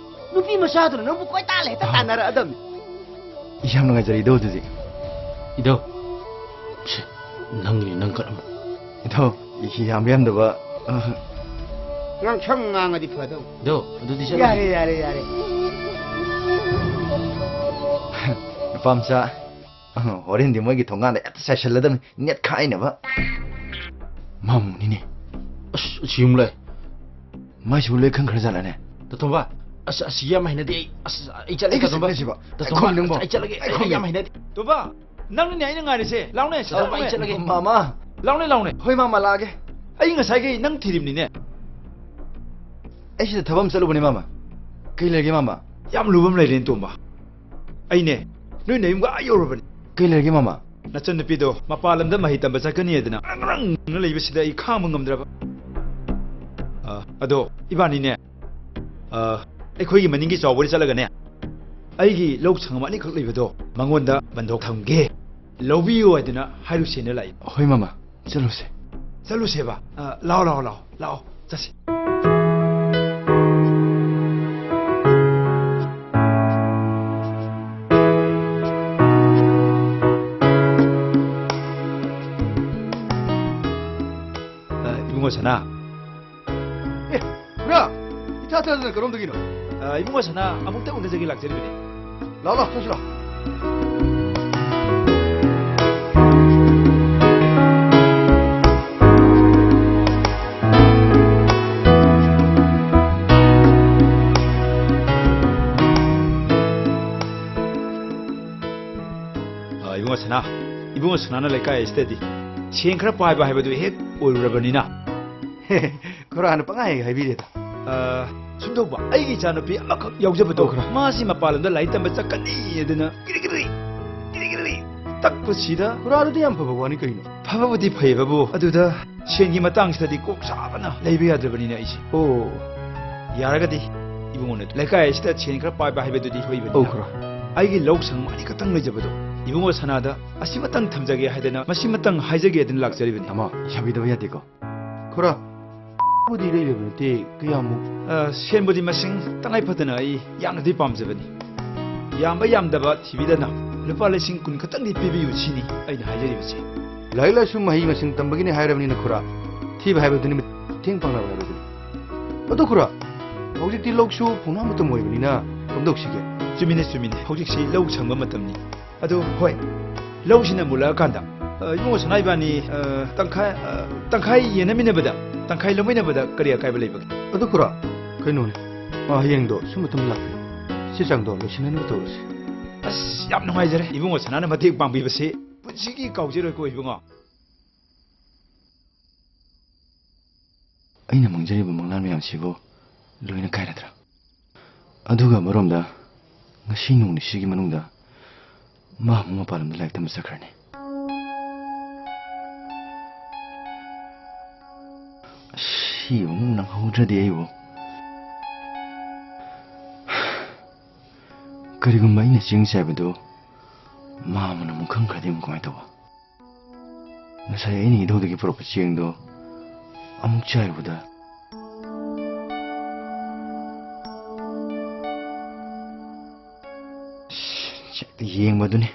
ꯅꯨꯄꯤ ꯃꯆꯥꯗꯨꯅ ꯅꯪꯕꯨ ꯀꯣꯏꯇꯥꯜ ꯍꯦꯛꯇ ꯇꯥꯟꯅꯔꯛꯑꯗꯝꯅꯤ꯫ ꯌꯥꯝ ꯅꯨꯡꯉꯥꯏꯖꯔꯦ, ꯏꯙꯧ, ꯑꯗꯨꯗꯤ꯫ ꯏꯙꯧ, ꯁꯦ, ꯅꯪꯒꯤꯅꯤ, ꯅꯪ ꯀꯠꯂꯝꯃꯣ꯫ ꯏꯙꯧ, ꯌꯥꯝ ꯌꯥꯝꯗꯕ, ꯑ꯫ ꯉꯥꯡꯁꯪ ꯉꯥꯡꯉꯗꯤ ꯐꯗꯧ꯫ ꯏꯙꯧ, ꯑꯗꯨꯗꯤ ꯆꯠꯂꯒꯦ꯫ ꯌꯥꯔꯦ, ꯌꯥꯔꯦ, ꯌꯥꯔꯦ꯫ ꯅꯨꯄꯥ ꯃꯆꯥ, ꯑ, ꯍꯣꯔꯦꯟꯗꯤ ꯃꯣꯏꯒꯤ ꯊꯣꯡꯒꯥꯟꯗ ꯍꯦꯛꯇ ꯆꯥꯏꯁꯜꯂꯗꯝꯅꯤ, ꯅꯦꯠꯈꯥꯏꯅꯕ꯫ ꯃꯥꯃꯨꯅꯤꯅꯦ꯫ ꯑꯁ, ꯑꯁꯤ ꯑꯃꯨꯛ ꯂꯥꯛꯑꯦ꯫ ꯃꯥꯏꯁꯤꯕꯨ ꯂꯣꯏ ꯈꯪꯈ꯭ꯔꯖꯥꯠꯂꯅꯦ? ꯇꯥꯇꯣꯝꯕ, ꯑꯁ, ꯑꯁꯤ ꯌꯥꯝ ꯍꯩꯅꯗꯦ ꯑꯩ꯫ ꯑꯁ, ꯑꯩ ꯆꯠꯂꯒꯦ, ꯑꯩꯒ ꯇꯥꯇꯣꯝꯕ꯫ ꯆꯠꯃꯤꯟꯅꯁꯤꯕ꯫ ꯇꯥꯇꯣꯝꯕ, ꯑꯩꯈꯣꯏ ꯅꯪꯕꯣ? ꯑꯁ, ꯑꯩ ꯆꯠꯂꯒꯦ꯫ ꯑꯩ ꯑꯩꯈꯣꯏ ꯌꯥꯝ ꯅꯪꯕꯣ? ꯍꯩꯅꯗꯦ꯫ ꯇꯣꯝꯕ, ꯅꯪꯅꯤꯅꯦ ꯑꯩꯅ ꯉꯥꯏꯔꯤꯁꯦ꯫ ꯂꯥꯎꯅꯦ, ꯇꯥꯇꯣꯝꯕ, ꯑꯩ ꯆꯠꯂꯒꯦ꯫ ꯃꯥꯃ꯫ ꯂꯥꯎꯅꯦ, ꯂꯥꯎꯅꯦ꯫ ꯍꯣꯏ, ꯃꯥꯃ, ꯂꯥꯛꯑꯒꯦ꯫ ꯑꯩ ꯉꯁꯥꯏꯒꯤ ꯅꯪ ꯊꯤꯔꯤꯕꯅꯤꯅꯦ꯫ ꯑꯩ ꯁꯤꯗ ꯊꯕꯛ ꯑꯃ ꯆꯠꯂꯨꯕꯅꯦ, ꯃꯥꯃ꯫ ꯀꯩ ꯂꯩꯔꯒꯦ, ꯃꯥꯃ? ꯌꯥꯝ ꯂꯨꯕ ꯑꯃ ꯂꯩꯔꯦꯅꯦ, ꯇꯣꯝꯕ꯫ ꯑꯩꯅꯦ, ꯅꯣꯏ ꯅꯌꯨꯝꯒ ꯑꯥ ꯌꯧꯔꯕꯅꯤ꯫ ꯀꯩ ꯂꯩꯔꯒꯦ, ꯃꯥꯃ? ꯅꯆꯟꯅꯨꯄꯤꯗꯣ ꯃꯄꯥꯟ ꯂꯝꯗ ꯃꯍꯩ ꯇꯝꯕ ꯆꯠꯀꯅꯤ ꯍꯥꯏꯗꯅ ꯉꯔꯪ ꯉꯔꯪꯅ ꯂꯩꯕꯁꯤꯗ ꯑꯩ ꯈꯥꯡꯕ ꯉꯝꯗ꯭ꯔꯕ꯫ ꯑ, ꯑꯗꯣ ꯏꯕꯥꯅꯤꯅꯦ, ꯑ, ꯑꯩꯈꯣꯏꯒꯤ ꯃꯅꯤꯡꯒꯤ ꯆꯥꯎꯕꯗ ꯆꯠꯂꯒꯅꯦ, ꯑꯩꯒꯤ ꯂꯧ ꯁꯪꯒꯝ ꯑꯅꯤꯈꯛ ꯂꯩꯕꯗꯣ ꯃꯉꯣꯟꯗ ꯕꯟꯗꯣꯛ ꯊꯝꯒꯦ, ꯂꯧꯕꯤꯌꯨ ꯍꯥꯏꯗꯅ ꯍꯥꯏꯔꯨꯁꯦꯅ ꯂꯥꯛꯏ꯫ ꯍꯣꯏ, ꯃꯥꯃ, ꯆꯠꯂꯨꯁꯦ꯫ ꯆꯠꯂꯨꯁꯦꯕ꯫ ꯑ, ꯂꯥꯛꯑꯣ, ꯂꯥꯛꯑꯣ, ꯂꯥꯛꯑꯣ, ꯂꯥꯛꯑꯣ, ꯆꯠꯁꯤ꯫ ꯑ, ꯏꯕꯨꯡꯉꯣ ꯁꯅꯥ꯫ ꯑꯦ, ꯈꯨꯔꯥ, ꯏꯊꯥ ꯊꯥꯖꯗꯅ ꯀꯔꯣꯝꯗꯒꯤꯅꯣ? ꯑ, ꯏꯕꯨꯡꯉꯣ ꯁꯅꯥ, ꯑꯃꯨꯛꯇ ꯎꯅꯖꯒꯦ ꯂꯥꯛꯆꯔꯤꯕꯅꯤ꯫ ꯂꯥꯛꯑꯣ, ꯂꯥꯛꯑꯣ, ꯆꯠꯁꯤ ꯂꯥꯛꯑꯣ꯫ ꯑ, ꯏꯕꯨꯡꯉꯣ ꯁꯅꯥ, ꯏꯕꯨꯡꯉꯣ ꯁꯅꯥꯅ ꯂꯩꯀꯥꯏ ꯑꯁꯤꯗꯗꯤ ꯁꯦꯟ ꯈꯔ ꯄꯥꯏꯕ ꯍꯥꯏꯕꯗꯨ ꯍꯦꯛ ꯑꯣꯏꯔꯨꯔꯕꯅꯤꯅ꯫ ꯈꯨꯔꯥꯅ ꯄꯪꯍꯥꯏ ꯍꯦꯛ ꯍꯥꯏꯕꯤꯔꯦꯗ꯫ ꯑ, ꯁꯨꯝ ꯇꯧꯕ, ꯑꯩꯒꯤ ꯏꯆꯥꯅꯨꯄꯤ ꯑꯃꯈꯛ ꯌꯥꯎꯖꯕꯗꯣ, ꯑꯣ, ꯈꯨꯔꯥ꯫ ꯃꯥꯁꯤ ꯃꯄꯥꯟ ꯂꯝꯗ ꯂꯥꯏꯔꯤꯛ ꯇꯝꯕ ꯆꯠꯀꯅꯤ ꯑꯗꯨꯅ ꯀꯤꯔꯤ ꯀꯤꯔꯤ, ꯀꯤꯔꯤ ꯀꯤꯔꯤ ꯇꯛꯄꯁꯤꯗ꯫ ꯈꯨꯔꯥꯗꯨꯗꯤ ꯌꯥꯝ ꯐꯕ ꯋꯥꯅꯤ ꯀꯩꯅꯣ꯫ ꯐꯕꯕꯨꯗꯤ ꯐꯩꯌꯦꯕꯕꯨ, ꯑꯗꯨꯗ ꯁꯦꯟꯒꯤ ꯃꯇꯥꯡꯁꯤꯗꯗꯤ ꯀꯣꯛ ꯁꯥꯕꯅ ꯂꯩꯕ ꯌꯥꯗ꯭ꯔꯕꯅꯤꯅ ꯑꯩꯁꯦ꯫ ꯑꯣ꯫ ꯌꯥꯔꯒꯗꯤ ꯏꯕꯨꯡꯉꯣꯅ ꯂꯩꯀꯥꯏ ꯑꯁꯤꯗ ꯁꯦꯟ ꯈꯔ ꯄꯥꯏꯕ ꯍꯥꯏꯕꯗꯨꯗꯤ ꯊꯣꯛꯏꯕꯅꯤꯅ꯫ ꯑꯧ, ꯈꯨꯔꯥ꯫ ꯑꯩꯒꯤ ꯂꯧ ꯁꯪ ꯑꯅꯤꯈꯛꯇꯪ ꯂꯩꯖꯕꯗꯣ, ꯏꯕꯨꯡꯉꯣ ꯁꯅꯥꯗ ꯑꯁꯤꯃꯇꯪ ꯊꯝꯖꯒꯦ ꯍꯥꯏꯗꯅ ꯃꯁꯤꯃꯇꯪ ꯍꯥꯏꯖꯒꯦ ꯑꯗꯨꯅ ꯂꯥꯛꯆꯔꯤꯕꯅꯤ꯫ ꯇꯥꯃꯣ, ꯌꯥꯕꯤꯗꯕ ꯌꯥꯗꯦꯀꯣ꯫ ꯈꯨꯔꯥ, ꯕꯨꯗꯤ ꯂꯩꯔꯤꯕ ꯅꯠꯇꯦ, ꯀꯌꯥꯃꯨꯛ? ꯑ, ꯁꯦꯟꯕꯨꯗꯤ ꯃꯁꯤꯡ ꯇꯉꯥꯏ ꯐꯗꯅ ꯑꯩ ꯌꯥꯝꯅꯗꯤ ꯄꯥꯝꯖꯕꯅꯤ꯫ ꯌꯥꯝꯕ ꯌꯥꯝꯗꯕ ꯊꯤꯕꯤꯗꯅ ꯂꯨꯄꯥ ꯂꯤꯁꯤꯡ ꯀꯨꯟ ꯈꯛꯇꯪꯗꯤ ꯄꯤꯕꯤꯌꯨ ꯁꯤꯅꯤ ꯑꯩꯅ ꯍꯥꯏꯖꯔꯤꯕꯁꯦ꯫ ꯂꯥꯏꯔꯤꯛ ꯂꯥꯏꯁꯨ ꯃꯍꯩ ꯃꯁꯤꯡ ꯇꯝꯕꯒꯤꯅꯤ ꯍꯥꯏꯔꯕꯅꯤꯅ ꯈꯨꯔꯥ, ꯊꯤꯕ ꯍꯥꯏꯕꯗꯨꯅꯤ ꯃꯇꯦꯡ ꯄꯥꯡꯅꯕ ꯍꯥꯏꯕꯗꯨꯅꯤ꯫ ꯑꯗꯣ ꯈꯨꯔꯥ, ꯍꯧꯖꯤꯛꯇꯤ ꯂꯧꯁꯨ ꯐꯧꯅꯥ ꯃꯇꯝ ꯑꯣꯏꯕꯅꯤꯅ ꯀꯝꯗꯧꯁꯤꯒꯦ? ꯆꯨꯝꯃꯤꯅꯦ, ꯆꯨꯝꯃꯤꯅꯦ, ꯍꯧꯖꯤꯛꯁꯤ ꯂꯧ ꯁꯪꯕ ꯃꯇꯝꯅꯤ꯫ ꯑꯗꯣ ꯍꯣꯏ, ꯂꯧꯁꯤꯅ ꯃꯨꯜꯂꯛꯑꯀꯥꯟꯗ, ꯑ, ꯏꯕꯨꯡꯉꯣ ꯁꯅꯥ ꯏꯕꯥꯅꯤ, ꯑ, ꯇꯪꯈꯥꯏ, ꯑ, ꯇꯪꯈꯥꯏ ꯌꯦꯟꯅꯃꯤꯟꯅꯕꯗ, ꯇꯪꯈꯥꯏ ꯂꯧꯃꯤꯟꯅꯕꯗ ꯀꯔꯤ ꯑꯀꯥꯏꯕ ꯂꯩꯕꯒꯦ? ꯑꯗꯨ ꯈꯨꯔꯥ, ꯀꯩꯅꯣꯅꯦ, ꯃꯥ ꯍꯌꯦꯡꯗꯣ ꯁꯨꯝ ꯑꯗꯨꯝ ꯂꯥꯛꯄꯤꯌꯨ, ꯆꯦ ꯆꯥꯡꯗꯣ ꯂꯣꯏꯁꯤꯟꯅꯅꯕ ꯇꯧꯔꯁꯤ꯫ ꯑꯁ, ꯌꯥꯝ ꯅꯨꯡꯉꯥꯏꯖꯔꯦ ꯏꯕꯨꯡꯉꯣ ꯁꯅꯥꯅ ꯃꯇꯦꯡ ꯄꯥꯡꯕꯤꯕꯁꯦ ꯄꯨꯟꯁꯤꯒꯤ ꯀꯥꯎꯖꯔꯣꯏꯀꯣ ꯏꯕꯨꯡꯉꯣ꯫ ꯑꯩꯅ ꯃꯪꯖꯔꯤꯕ ꯃꯪꯂꯥꯟ ꯃꯌꯥꯝꯁꯤꯕꯨ ꯂꯣꯏꯅ ꯀꯥꯏꯔꯗ꯭ꯔꯥ? ꯑꯗꯨꯒ ꯑꯃꯔꯣꯝꯗ, ꯉꯁꯤ ꯅꯣꯡ ꯅꯤꯁꯤꯒꯤ ꯃꯅꯨꯡꯗ ꯃꯥ ꯑꯃꯨꯛ ꯃꯄꯥꯟ ꯂꯝꯗ ꯂꯥꯏꯔꯤꯛ ꯇꯝꯕ ꯆꯠꯈ꯭ꯔꯅꯤ꯫ ꯑꯁꯤ ꯑꯃꯨꯛ ꯅꯪꯍꯧꯗ꯭ꯔꯗꯤ ꯑꯩꯕꯨ꯫ ꯀꯔꯤꯒꯨꯝꯕ ꯑꯩꯅ ꯆꯦꯡ ꯆꯥꯏꯕꯗꯨ ꯃꯥ ꯑꯃꯅ ꯑꯃꯨꯛ ꯈꯪꯈ꯭ꯔꯗꯤ ꯑꯃꯨꯛ ꯀꯃꯥꯏꯅ ꯇꯧꯕ? ꯉꯁꯥꯏ ꯑꯩꯅ ꯏꯙꯧꯗꯒꯤ ꯄꯨꯔꯛꯄ ꯆꯦꯡꯗꯣ ꯑꯃꯨꯛ ꯆꯥꯏꯔꯨꯕꯗ ꯌꯦꯡꯕꯗꯨꯅꯤ꯫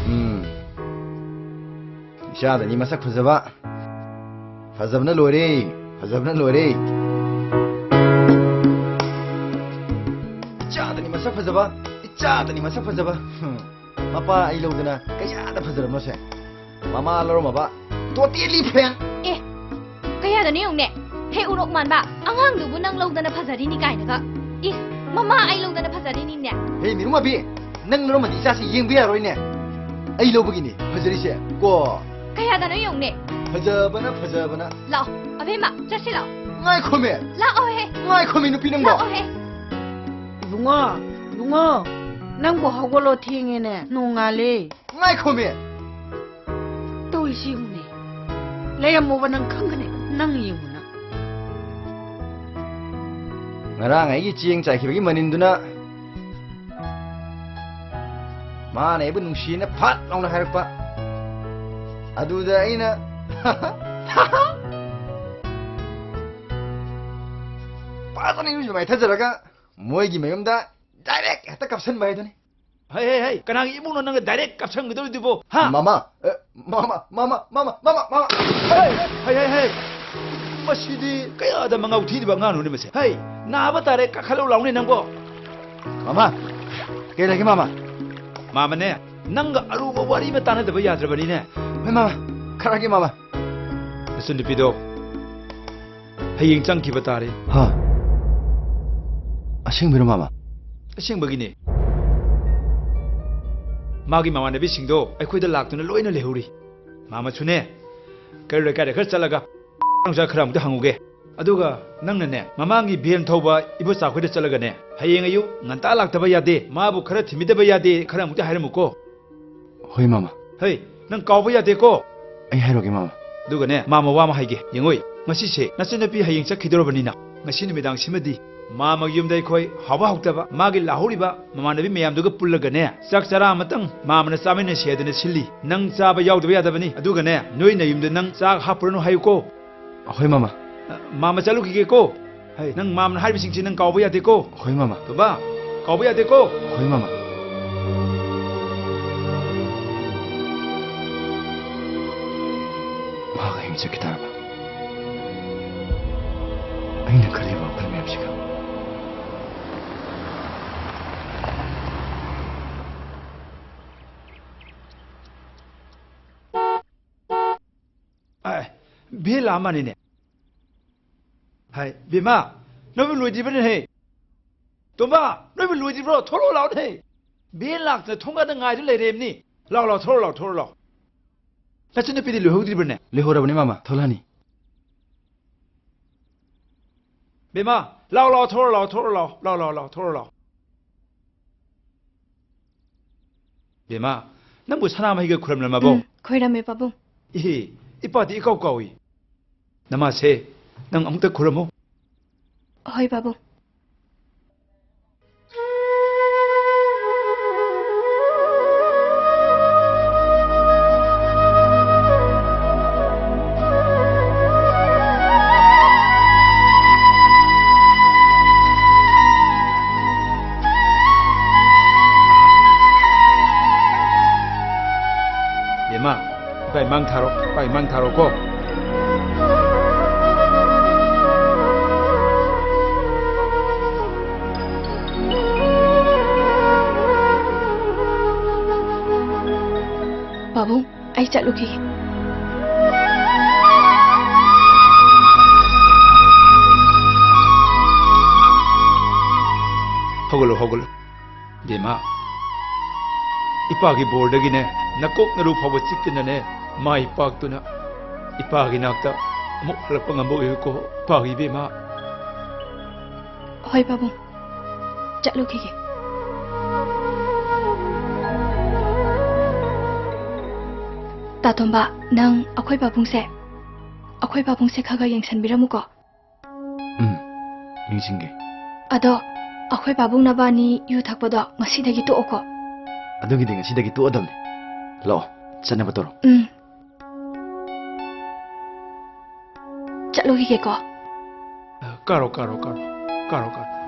ꯎꯝ꯫ ꯏꯆꯥꯗꯅꯤ ꯃꯁꯛ ꯐꯖꯕ꯫ ꯐꯖꯕꯅ ꯂꯣꯏꯔꯦ꯫ ꯐꯖꯕꯅ ꯂꯣꯏꯔꯦ꯫ ꯏꯆꯥꯗꯅꯤ ꯃꯁꯛ ꯐꯖꯕ꯫ ꯏꯆꯥꯗꯅꯤ ꯃꯁꯛ ꯐꯖꯕ꯫ ꯍꯨꯝ꯫ ꯃꯄꯥ ꯑꯩ ꯂꯧꯗꯅ ꯀꯌꯥꯗ ꯐꯖꯔꯕꯅꯣꯁꯦ꯫ ꯃꯃꯥ ꯂꯧꯔꯝꯃꯕ totally fan꯫ ꯑꯦ, ꯀꯌꯥꯗꯅꯣ ꯌꯦꯡꯉꯨꯅꯦ꯫ ꯍꯦ, ꯎꯔꯣꯛ ꯃꯥꯟꯕ, ꯑꯉꯥꯡꯗꯨꯕꯨ ꯅꯪ ꯂꯧꯗꯅ ꯐꯖꯔꯤꯅꯤ ꯀꯥꯏꯅꯒ꯫ ꯏꯁ, ꯃꯃꯥ ꯑꯩ ꯂꯧꯗꯅ ꯐꯖꯔꯤꯅꯤꯅꯦ꯫ ꯍꯦ, ꯃꯤꯔꯨꯝ ꯑꯕꯤ, ꯅꯪ ꯂꯧꯔꯝꯃꯗꯤ ꯏꯆꯥꯁꯤ ꯌꯦꯡꯕ ꯌꯥꯔꯣꯏꯅꯦ꯫ ꯑꯩ ꯂꯧꯕꯒꯤꯅꯤ ꯐꯖꯔꯤꯁꯦ ꯀꯣ꯫ ꯀꯌꯥꯗꯅꯣ ꯌꯦꯡꯉꯨꯅꯦ꯫ ꯐꯖꯕꯅ, ꯐꯖꯕꯅ꯫ ꯂꯥꯛꯑꯣ, ꯑꯕꯦꯝꯃ, ꯆꯠꯁꯤ ꯂꯥꯛꯑꯣ꯫ ꯉꯥꯏꯈꯣꯃꯦ꯫ ꯂꯥꯛꯑꯣꯍꯦ꯫ ꯉꯥꯏꯈꯣꯃꯦ, ꯅꯨꯄꯤ ꯅꯪꯕꯣ꯫ ꯂꯥꯛꯑꯣꯍꯦ꯫ ꯏꯕꯨꯡꯉꯣ, ꯏꯕꯨꯡꯉꯣ, ꯅꯪꯕꯨ ꯍꯧꯒꯠꯂꯣ, ꯊꯦꯡꯉꯦꯅꯦ, ꯅꯣꯡꯉꯥꯜꯂꯦ꯫ ꯉꯥꯏꯈꯣꯃꯦ꯫ ꯇꯧꯔꯤꯁꯤ ꯌꯦꯡꯉꯨꯅꯦ꯫ ꯂꯩꯔꯝꯃꯣꯕ, ꯅꯪ ꯈꯪꯒꯅꯤ꯫ ꯅꯪ ꯌꯦꯡꯉꯨ, ꯅꯪ꯫ ꯉꯔꯥꯡ ꯑꯩꯒꯤ ꯆꯦꯡ ꯆꯥꯏꯈꯤꯕꯒꯤ ꯃꯅꯤꯟꯗꯨꯅ ꯃꯥꯅ ꯑꯩꯕꯨ ꯅꯨꯡꯁꯤꯅ ꯐꯠ ꯂꯥꯎꯅ ꯍꯥꯏꯔꯛꯄ꯫ ꯑꯗꯨꯗ ꯑꯩꯅ ꯐꯖꯅ ꯏꯔꯨꯖ ꯃꯥꯏꯊꯖꯔꯒ ꯃꯣꯏꯒꯤ ꯃꯌꯨꯝꯗ ꯗꯥꯏꯔꯦꯛ ꯍꯦꯛꯇ ꯀꯥꯞꯁꯟꯕ ꯍꯥꯏꯗꯨꯅꯤ꯫ ꯍꯩ, ꯍꯩ, ꯍꯩ, ꯀꯅꯥꯒꯤ ꯏꯃꯨꯡꯅꯣ ꯅꯪꯅ ꯗꯥꯏꯔꯦꯛ ꯀꯥꯞꯁꯟꯒꯗꯧꯔꯤꯗꯨꯕꯣ, ꯍꯥ? ꯃꯃꯥ, ꯑꯦ, ꯃꯃꯥ, ꯃꯃꯥ, ꯃꯃꯥ, ꯃꯃꯥ, ꯃꯃꯥ꯫ ꯍꯩ, ꯍꯩ, ꯍꯩ, ꯍꯩ꯫ ꯃꯁꯤꯗꯤ ꯀꯌꯥꯗ ꯃꯉꯥꯎ ꯊꯤꯔꯤꯕ ꯑꯉꯥꯡꯅꯣꯅꯦ ꯃꯁꯦ꯫ ꯍꯩ, ꯅꯥꯕ ꯇꯥꯔꯦ, ꯀꯥꯈꯠꯂꯧ ꯂꯥꯎꯅꯦ ꯅꯪꯕꯣ꯫ ꯃꯃꯥ, ꯀꯩ ꯂꯩꯒꯦ ꯃꯃꯥ? ꯃꯥꯃꯅꯦ, ꯅꯪꯒ ꯑꯔꯨꯕ ꯋꯥꯔꯤ ꯑꯃ ꯇꯥꯟꯅꯗꯕ ꯌꯥꯗ꯭ꯔꯕꯅꯤꯅꯦ꯫ ꯍꯣꯏ ꯃꯃꯥ, ꯈꯔꯒꯦ ꯃꯃꯥ꯫ ꯅꯆꯟꯅꯨꯄꯤꯗꯣ ꯍꯌꯦꯡ ꯆꯪꯈꯤꯕ ꯇꯥꯔꯦ꯫ ꯍꯥ? ꯑꯁꯦꯡꯕꯩꯔꯣ ꯃꯥꯃ? ꯑꯁꯦꯡꯕꯒꯤꯅꯦ꯫ ꯃꯥꯒꯤ ꯃꯃꯥꯟꯅꯕꯤꯁꯤꯡꯗꯣ ꯑꯩꯈꯣꯏꯗ ꯂꯥꯛꯇꯨꯅ ꯂꯣꯏꯅ ꯂꯩꯍꯧꯔꯤ꯫ ꯃꯥꯃꯁꯨꯅꯦ, ꯀꯩꯔꯣꯜ ꯂꯩꯀꯥꯏꯗ ꯈꯔ ꯆꯠꯂꯒ ꯅꯨꯡꯁꯥ ꯈꯔ ꯑꯃꯨꯛꯇ ꯍꯪꯉꯨꯒꯦ꯫ ꯑꯗꯨꯒ ꯅꯪꯅꯅꯦ, ꯃꯃꯥꯡꯒꯤ ꯚꯦꯟ ꯊꯧꯕ ꯏꯕꯣꯆꯥꯈꯣꯏꯗ ꯆꯠꯂꯒꯅꯦ, ꯍꯌꯦꯡ ꯑꯌꯨꯛ ꯉꯟꯇꯥ ꯂꯥꯛꯇꯕ ꯌꯥꯗꯦ, ꯃꯥꯕꯨ ꯈꯔ ꯊꯤꯟꯕꯤꯗꯕ ꯌꯥꯗꯦ, ꯈꯔ ꯑꯃꯨꯛꯇ ꯍꯥꯏꯔꯝꯃꯨꯀꯣ꯫ ꯍꯣꯏ ꯃꯥꯃ꯫ ꯍꯩ, ꯅꯪ ꯀꯥꯎꯕ ꯌꯥꯗꯦꯀꯣ꯫ ꯑꯩ ꯍꯥꯏꯔꯨꯒꯦ ꯃꯥꯃ꯫ ꯑꯗꯨꯒꯅꯦ, ꯃꯥꯃ ꯋꯥ ꯑꯃ ꯍꯥꯏꯒꯦ꯫ ꯌꯦꯡꯉꯣꯏ, ꯉꯁꯤꯁꯦ ꯅꯆꯟꯅꯨꯄꯤ ꯍꯌꯦꯡ ꯆꯠꯈꯤꯗꯧꯔꯕꯅꯤꯅ, ꯉꯁꯤ ꯅꯨꯃꯤꯗꯥꯡꯁꯤꯃꯗꯤ ꯃꯥꯃꯒꯤ ꯌꯨꯝꯗ ꯑꯩꯈꯣꯏ ꯍꯥꯎꯕ ꯍꯥꯎꯇꯕ ꯃꯥꯒꯤ ꯂꯥꯛꯍꯧꯔꯤꯕ ꯃꯃꯥꯟꯅꯕꯤ ꯃꯌꯥꯝꯗꯨꯒ ꯄꯨꯜꯂꯒꯅꯦ, ꯆꯥꯛ ꯆꯔꯥ ꯑꯃꯇꯪ ꯃꯥꯃꯅ ꯆꯥꯃꯤꯟꯅꯁꯤ ꯍꯥꯏꯗꯅ ꯁꯤꯜꯂꯤ꯫ ꯅꯪ ꯆꯥꯕ ꯌꯥꯎꯗꯕ ꯌꯥꯗꯕꯅꯤ꯫ ꯑꯗꯨꯒꯅꯦ, ꯅꯣꯏ ꯅꯌꯨꯝꯗ ꯅꯪ ꯆꯥꯛ ꯍꯥꯞꯄꯨꯔꯅꯨ ꯍꯥꯏꯌꯨꯀꯣ꯫ ꯍꯣꯏ ꯃꯥꯃ꯫ ꯑ, ꯃꯥꯃ ꯆꯠꯂꯨꯈꯤꯒꯦꯀꯣ꯫ ꯍꯩ, ꯅꯪ ꯃꯥꯃꯅ ꯍꯥꯏꯔꯤꯕꯁꯤꯡꯁꯤ ꯅꯪ ꯀꯥꯎꯕ ꯌꯥꯗꯦꯀꯣ꯫ ꯍꯣꯏ ꯃꯥꯃ꯫ ꯇꯣꯝꯕ, ꯀꯥꯎꯕ ꯌꯥꯗꯦꯀꯣ꯫ ꯍꯣꯏ ꯃꯥꯃ꯫ ꯃꯍꯥꯛ ꯍꯌꯦꯡ ꯆꯠꯈꯤ ꯇꯥꯔꯕ? ꯑꯩꯅ ꯈꯜꯂꯤꯕ ꯋꯥꯈꯜ ꯃꯌꯥꯝꯁꯤꯒ꯫ ꯑꯦ, ꯚꯦꯟ ꯂꯥꯛꯑ ꯃꯥꯅꯤꯅꯦ꯫ ꯍꯥꯏ, ꯕꯦꯝꯃ, ꯅꯣꯏꯕꯨ ꯂꯣꯏꯗ꯭ꯔꯤꯕꯅꯦꯍꯦ? ꯇꯣꯝꯕ, ꯅꯣꯏꯕꯨ ꯂꯣꯏꯗ꯭ꯔꯤꯕ꯭ꯔꯣ? ꯊꯣꯛꯂꯛꯑꯣ ꯂꯥꯛꯑꯣꯅꯦꯍꯦ꯫ ꯚꯦꯟ ꯂꯥꯛꯇꯅ ꯊꯣꯡꯒꯥꯟꯗ ꯉꯥꯏꯗꯨ ꯂꯩꯔꯦꯝꯅꯤ꯫ ꯂꯥꯛꯑꯣ, ꯂꯥꯛꯑꯣ, ꯊꯣꯛꯂꯛꯑꯣ ꯂꯥꯛꯑꯣ, ꯊꯣꯛꯂꯛꯑꯣ ꯂꯥꯛꯑꯣ꯫ ꯅꯆꯟꯅꯨꯄꯤꯗꯤ ꯂꯣꯏꯍꯧꯗ꯭ꯔꯤꯕꯅꯦ? ꯂꯣꯏꯍꯧꯔꯕꯅꯤ ꯃꯥꯃ, ꯊꯣꯛꯂꯛꯑꯅꯤ꯫ ꯕꯦꯝꯃ, ꯂꯥꯛꯑꯣ ꯂꯥꯛꯑꯣ, ꯊꯣꯛꯂꯛꯑꯣ ꯂꯥꯛꯑꯣ, ꯂꯥꯛꯑꯣ ꯂꯥꯛꯑꯣ ꯂꯥꯛꯑꯣ, ꯊꯣꯛꯂꯛꯑꯣ ꯂꯥꯛꯑꯣ꯫ ꯕꯦꯝꯃ, ꯅꯪꯕꯨ ꯁꯅꯥꯃꯍꯤꯒ ꯈꯨꯔꯝꯂꯝꯃꯕꯣ? ꯎꯝ, ꯈꯣꯏꯔꯝꯃꯦ ꯄꯥꯕꯨꯡ꯫ ꯏꯍꯦ, ꯏꯄꯥꯗꯤ ꯏꯀꯥꯎ ꯀꯥꯎꯏ꯫ ꯅꯃꯥꯁꯦ, ꯅꯪ ꯑꯃꯨꯛꯇ ꯈꯨꯔꯝꯃꯨ꯫ ꯍꯣꯏ ꯄꯥꯕꯨꯡ꯫ ꯏꯃꯥꯡ ꯊꯥꯔꯣ, ꯏꯄꯥ ꯏꯃꯥꯡ ꯊꯥꯔꯣꯀꯣ꯫ ꯄꯥꯕꯨꯡ, ꯑꯩ ꯆꯠꯂꯨꯈꯤꯒꯦ꯫ ꯍꯧꯒꯠꯂꯣ, ꯍꯧꯒꯠꯂꯣ꯫ ꯕꯦꯝꯃ, ꯏꯄꯥꯒꯤ ꯕꯣꯔꯗꯒꯤꯅꯦ, ꯅꯀꯣꯛ ꯅꯔꯨ ꯐꯥꯎꯕ ꯆꯤꯛꯇꯅꯅꯦ, ꯃꯥꯏ ꯄꯥꯛꯇꯨꯅ ꯏꯄꯥꯒꯤ ꯅꯥꯛꯇ ꯑꯃꯨꯛ ꯍꯜꯂꯛꯄ ꯉꯝꯕ ꯑꯣꯏꯌꯨꯀꯣ, ꯏꯄꯥꯒꯤ ꯏꯕꯦꯝꯃ꯫ ꯍꯣꯏ ꯄꯥꯕꯨꯡ, ꯆꯠꯂꯨꯈꯤꯒꯦ꯫ ꯇꯥꯇꯣꯝꯕ, ꯅꯪ ꯑꯩꯈꯣꯏ ꯄꯥꯕꯨꯡꯁꯦ, ꯑꯩꯈꯣꯏ ꯄꯥꯕꯨꯡꯁꯦ ꯈꯔ ꯈꯔ ꯌꯦꯡꯁꯟꯕꯤꯔꯝꯃꯨꯀꯣ꯫ ꯎꯝ, ꯌꯦꯡꯁꯤꯟꯒꯦ꯫ ꯑꯗꯣ, ꯑꯩꯈꯣꯏ ꯄꯥꯕꯨꯡ ꯅꯕꯥꯅꯤ ꯌꯨ ꯊꯛꯄꯗꯣ ꯉꯁꯤꯗꯒꯤ ꯇꯣꯛꯑꯣꯀꯣ꯫ ꯑꯗꯨꯒꯤꯗꯤ ꯉꯁꯤꯗꯒꯤ ꯇꯣꯛꯑꯗꯕꯅꯤ꯫ ꯂꯥꯛꯑꯣ, ꯆꯠꯅꯕ ꯇꯧꯔꯣ꯫ ꯎꯝ꯫ ꯆꯠꯂꯨꯈꯤꯒꯦꯀꯣ꯫ ꯀꯥꯔꯣ, ꯀꯥꯔꯣ, ꯀꯥꯔꯣ, ꯀꯥꯔꯣ, ꯀꯥꯔꯣ꯫